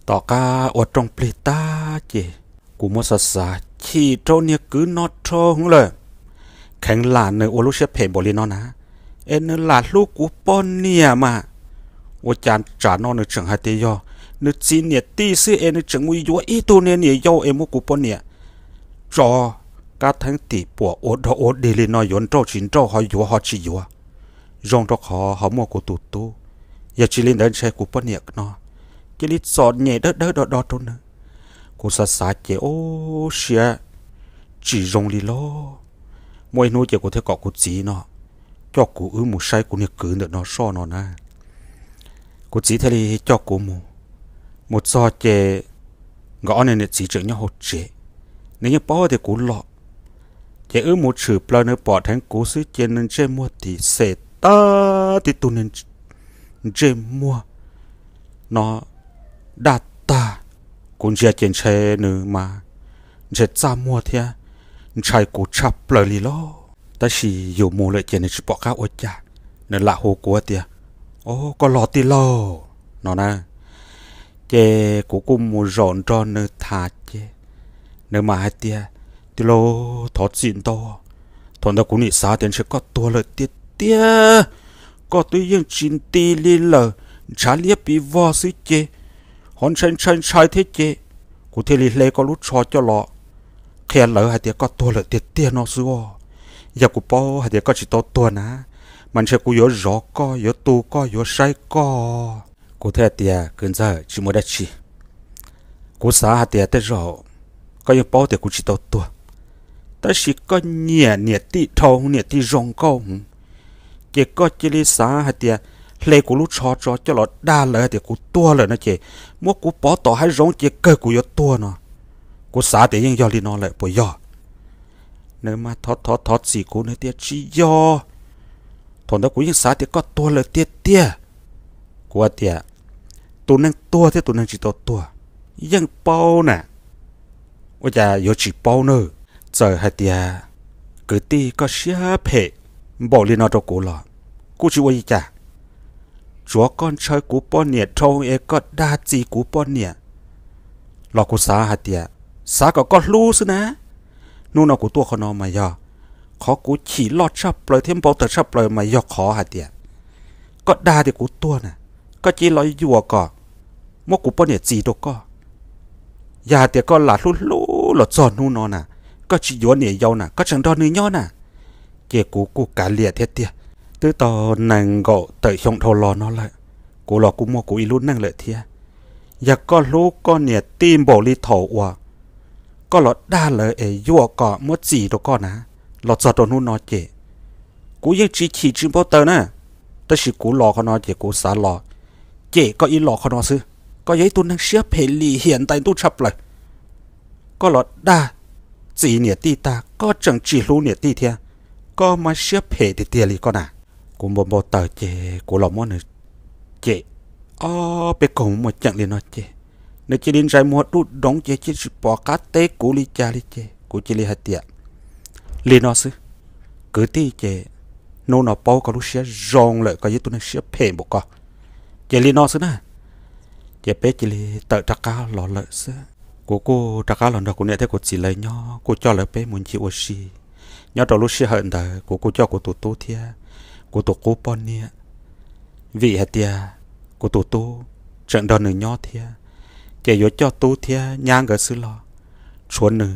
Tom qab ua rooj plig tag ces kuv muab xav xav chim rau niag kwv no dhau hwv lawm. Kheev lam nws ua lub siab phem npaum li no na, es nws lam hlub kuv poj niam mas. Ua cas tsam no nws tseem hais tias yog nws txiv niam tij xwb es nws tseem mus yuav ib tug niag niam yau es muab kuv poj niam tso kab theeb tim puam ua dog ua dig li no, yuav nrauj tsis nrauj, ho yuav ho tsis yuav. Zoo rau qhov ho muaj kuv tus tub, yog tsis li ntawd ntshe kuv poj niam no cia li txom nyem dawb dawb do do rau nws. Kuv xav xav ces ub siab tsis zoo li lauj. Muaj ib hnub ces kuv thiaj kom kuv txiv no coj kuv wb mus saib kuv niag kwv ntawm no soj no na. Kuv txiv thiaj li coj kuv mus. Mus txog ces nkawd ob niam txiv tseem nyob hauv tsev. Nws yeej paub tias kuv los, ces wb mus tshwm plaws nws pom dheev kuv xwb ces nws ntsej muag tis xem tag tib tug, ntsej muag no daj tag. Kuv ntsia ces ntshe nws mas ntshe txaj muag thiab ntshai kuv tshaj plaws li lauj. Tab sis yus mus lawm ces nws tsis pom qab ua cas, nws lam hu kuv tias, O, koj los tij laug, no na. Ces kuv kuj mus zaum nrog nws tham ces nws mam hais tias, Tij laug, thov txim ntau. Thaum ntawd kuv nim xav tias ntshe koj tuag lawm tiag tiag. Koj twb yeej tsis nti li lawm, ntshav liab pes vog xwb ces ho ntshai ntshai ntshai thiab ces kuv thiaj li hle koj lub tsho coj los qhia lawv hais tias koj tuag lawm tiag tiag no xwb os. Yog kuv paub hais tias koj tsis tau tuag na, mas ntshe kuv yuav zov koj, yuav tu koj, yuav saib koj. Kuv thiaj tias, Kwv ntxawg, tsis muaj dab tsi. Kuv xav hais tias tej zaum koj yeej paub tias kuv tsis tau tuag, tab sis koj nyiam niam tij dhau niam tij zoo nkauj, ces koj cia li xav hais tias hle kuv lub tsho tso coj los dag lawv hais tias kuv tuag lawm no ces muab kuv pov tom hav zoov ces kawg kuv yuav tuag no. Kuv xav tias yeej yog li no lawm puas yog? Nws mas thov thov thov txim kuv, nws tias, Tsis yog. Thaum ntawd kuv yeej xav tias koj tuag lawm tiag tiag. Kuv tias, Tus neeg tuag thiab tus neeg tsis tau tuag yeej paub na, ua cas yuav tsis paub nawb? Txawm hais tias kwv tij koj siab phem npaum li no rau kuv los kuj tsis ua li cas. Tsuav koj ntshaw kuv poj niam dhau es koj dag txi kuv poj niam los kuv xav hais tias, xav kom koj hlub xwb na. Hnub no kuv tuaj qhov no mas yog qhov kuv chim loj tshaj plaws thiab npau taws tshaj plaws mas yog qhov hais tias koj dag tias kuv tuag na, koj cia li los yuam kom muab kuv poj niam txi rau koj. Yog hais tias koj lam hlub hlub los txog hnub no na, koj tsis yuav niam yau na, koj tseem nrog nws nyob na, ces kuv kuj kav liam thiab tiag. Twb tau nees nkaum tawm xyoo dhau los no lawm, kuv los kuj muaj kuv ib lub neej lawm thiab. Yog koj hlub koj niam tij npaum li thaum uas koj los dag lawv es yuam kom muab txi rau koj na, los txog rau hnub no ces kuv yeej tsis chim tsis npau taws na. Tab sis kuv los qhov no ces kuv xav los cem koj ib los qhov no xwb. Koj yog ib tug neeg siab phem lim hiam ntais ntuj tshaj plaws. Koj los dag txi niam tij tag koj tseem tsis hlub niam tij thiab, koj mas siab phem tiag tiag li koj na. Kuv npau npau taws ces kuv los muab nws cem ob peb kaug muaj ceem li no ces nws cia li ntsais muag dub doov ces cia tsis pom qab teb kuv li cas li ces kuv cia li hais tias, Li no xwb, kwv tij, ces hnub no paub koj lub siab zoo lawm, koj yog ib tug neeg siab phem npaum koj, ces li no xwb na. Ces peb cia li tawm rov qab los lawm xwb. Kuv kuj rov qab los nrog kuv niam thiab kuv txiv lawv nyob, kuj coj lawv peb mus ncig ua si. Nyob rau lub sij hawm ntawd kuv kuj coj kuv tus tub thiab kuv tus qub poj niam, vim hais tias kuv tus tub tseem nrog nws nyob thiab, ces yuav coj tub thiab nyab nkawd xwb los tshuav nws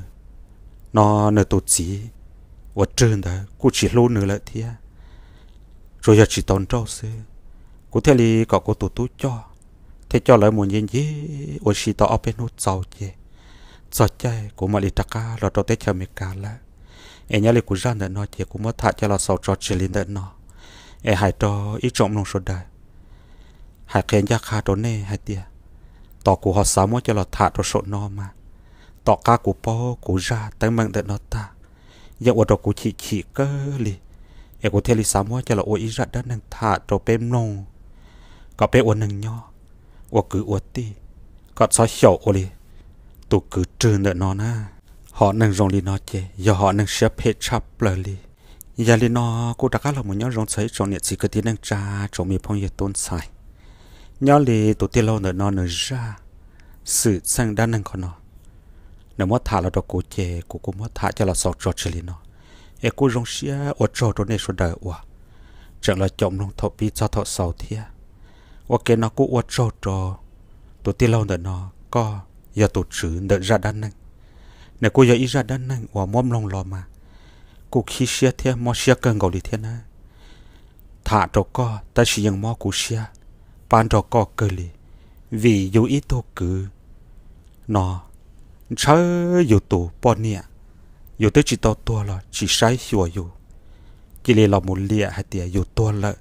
no, nws tus txiv uas rwg ntawd kuj tsis hlub nws lawm thiab, tsuas yog tsis tau nrauj xwb. Kuv thiaj li kom kuv tus tub coj, thiaj coj lawv mus ncig ncig ua si tau ob peb hnub txaus ces txog caij kuv mam li rov qab los rau teb chaws Amelikas lawm. Es nyob li kuv zaj ntawm no ces kuv muab tham coj los xaus tso tseg li ntawm no, es hais rau ib tsoom mloog sawv daws, hais qhia ncaj qha rau nej hais tias, tos kuv ho xav muab coj los tham rau saum no mas, tom qab kuv paub kuv zaj teeb meem ntawm no tag, yeej ua rau kuv chim chim kawg li, es kuv thiaj li xav muab coj los ua ib zaj dab neeg tham rau peb mloog, kom peb ua neeg nyob, ua kwv ua tij, kom txhob xyaum ua li tus kwv rwg ntawm no na. Hom neeg zoo li no ces yog hom neeg siab phem tshaj plaws li. Yog li no, kuv rov qab los mus nyob zoo txog ib tsoom niam txiv kwv tij neej tsa, tsoom me phooj ywg tub ntxhais. Nyob li tus tij laug ntawm no nws zaj xwm txheej dab neeg qhov no, nws muab tham los rau kuv ces kuv kuj muab tham coj los xaus tso tseg li no. Es kuj zoo siab ua tsaug rau nej sawv daws uas tseem los caum mloog thaum pib txog thaum xaus thiab. Ua ke no kuj ua tsaug rau tus tij laug ntawm no, koj yog tus tswv ntawm zaj dab neeg. Nws kuj yog ib zaj dab neeg uas muab mloog los mas kuj khib siab thiab mob siab kawg nkaus li thiab na. Tham rau koj tab sis yeej mob kuv siab pab nrog koj kawg li, vim yus ib tug kwv no ntshaw yus tus poj niam, yus twb tsis tau tuag los tsis saib xyuas yus, cia li los mus liam hais tias yus tuag lawm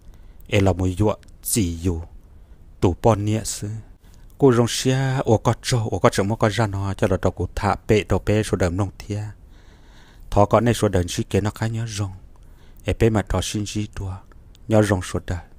es los mus yuam txim yus tus poj niam xwb. Kuj zoo siab ua koj tsaug uas koj tseem muab koj zaj no coj los rau kuv tham pem rau peb sawv daws mloog thiab. Thov kom nej sawv daws ntsib kev noj qab nyob zoo, es peb mam rov sib ntsib dua. Nyob zoo sawv daws.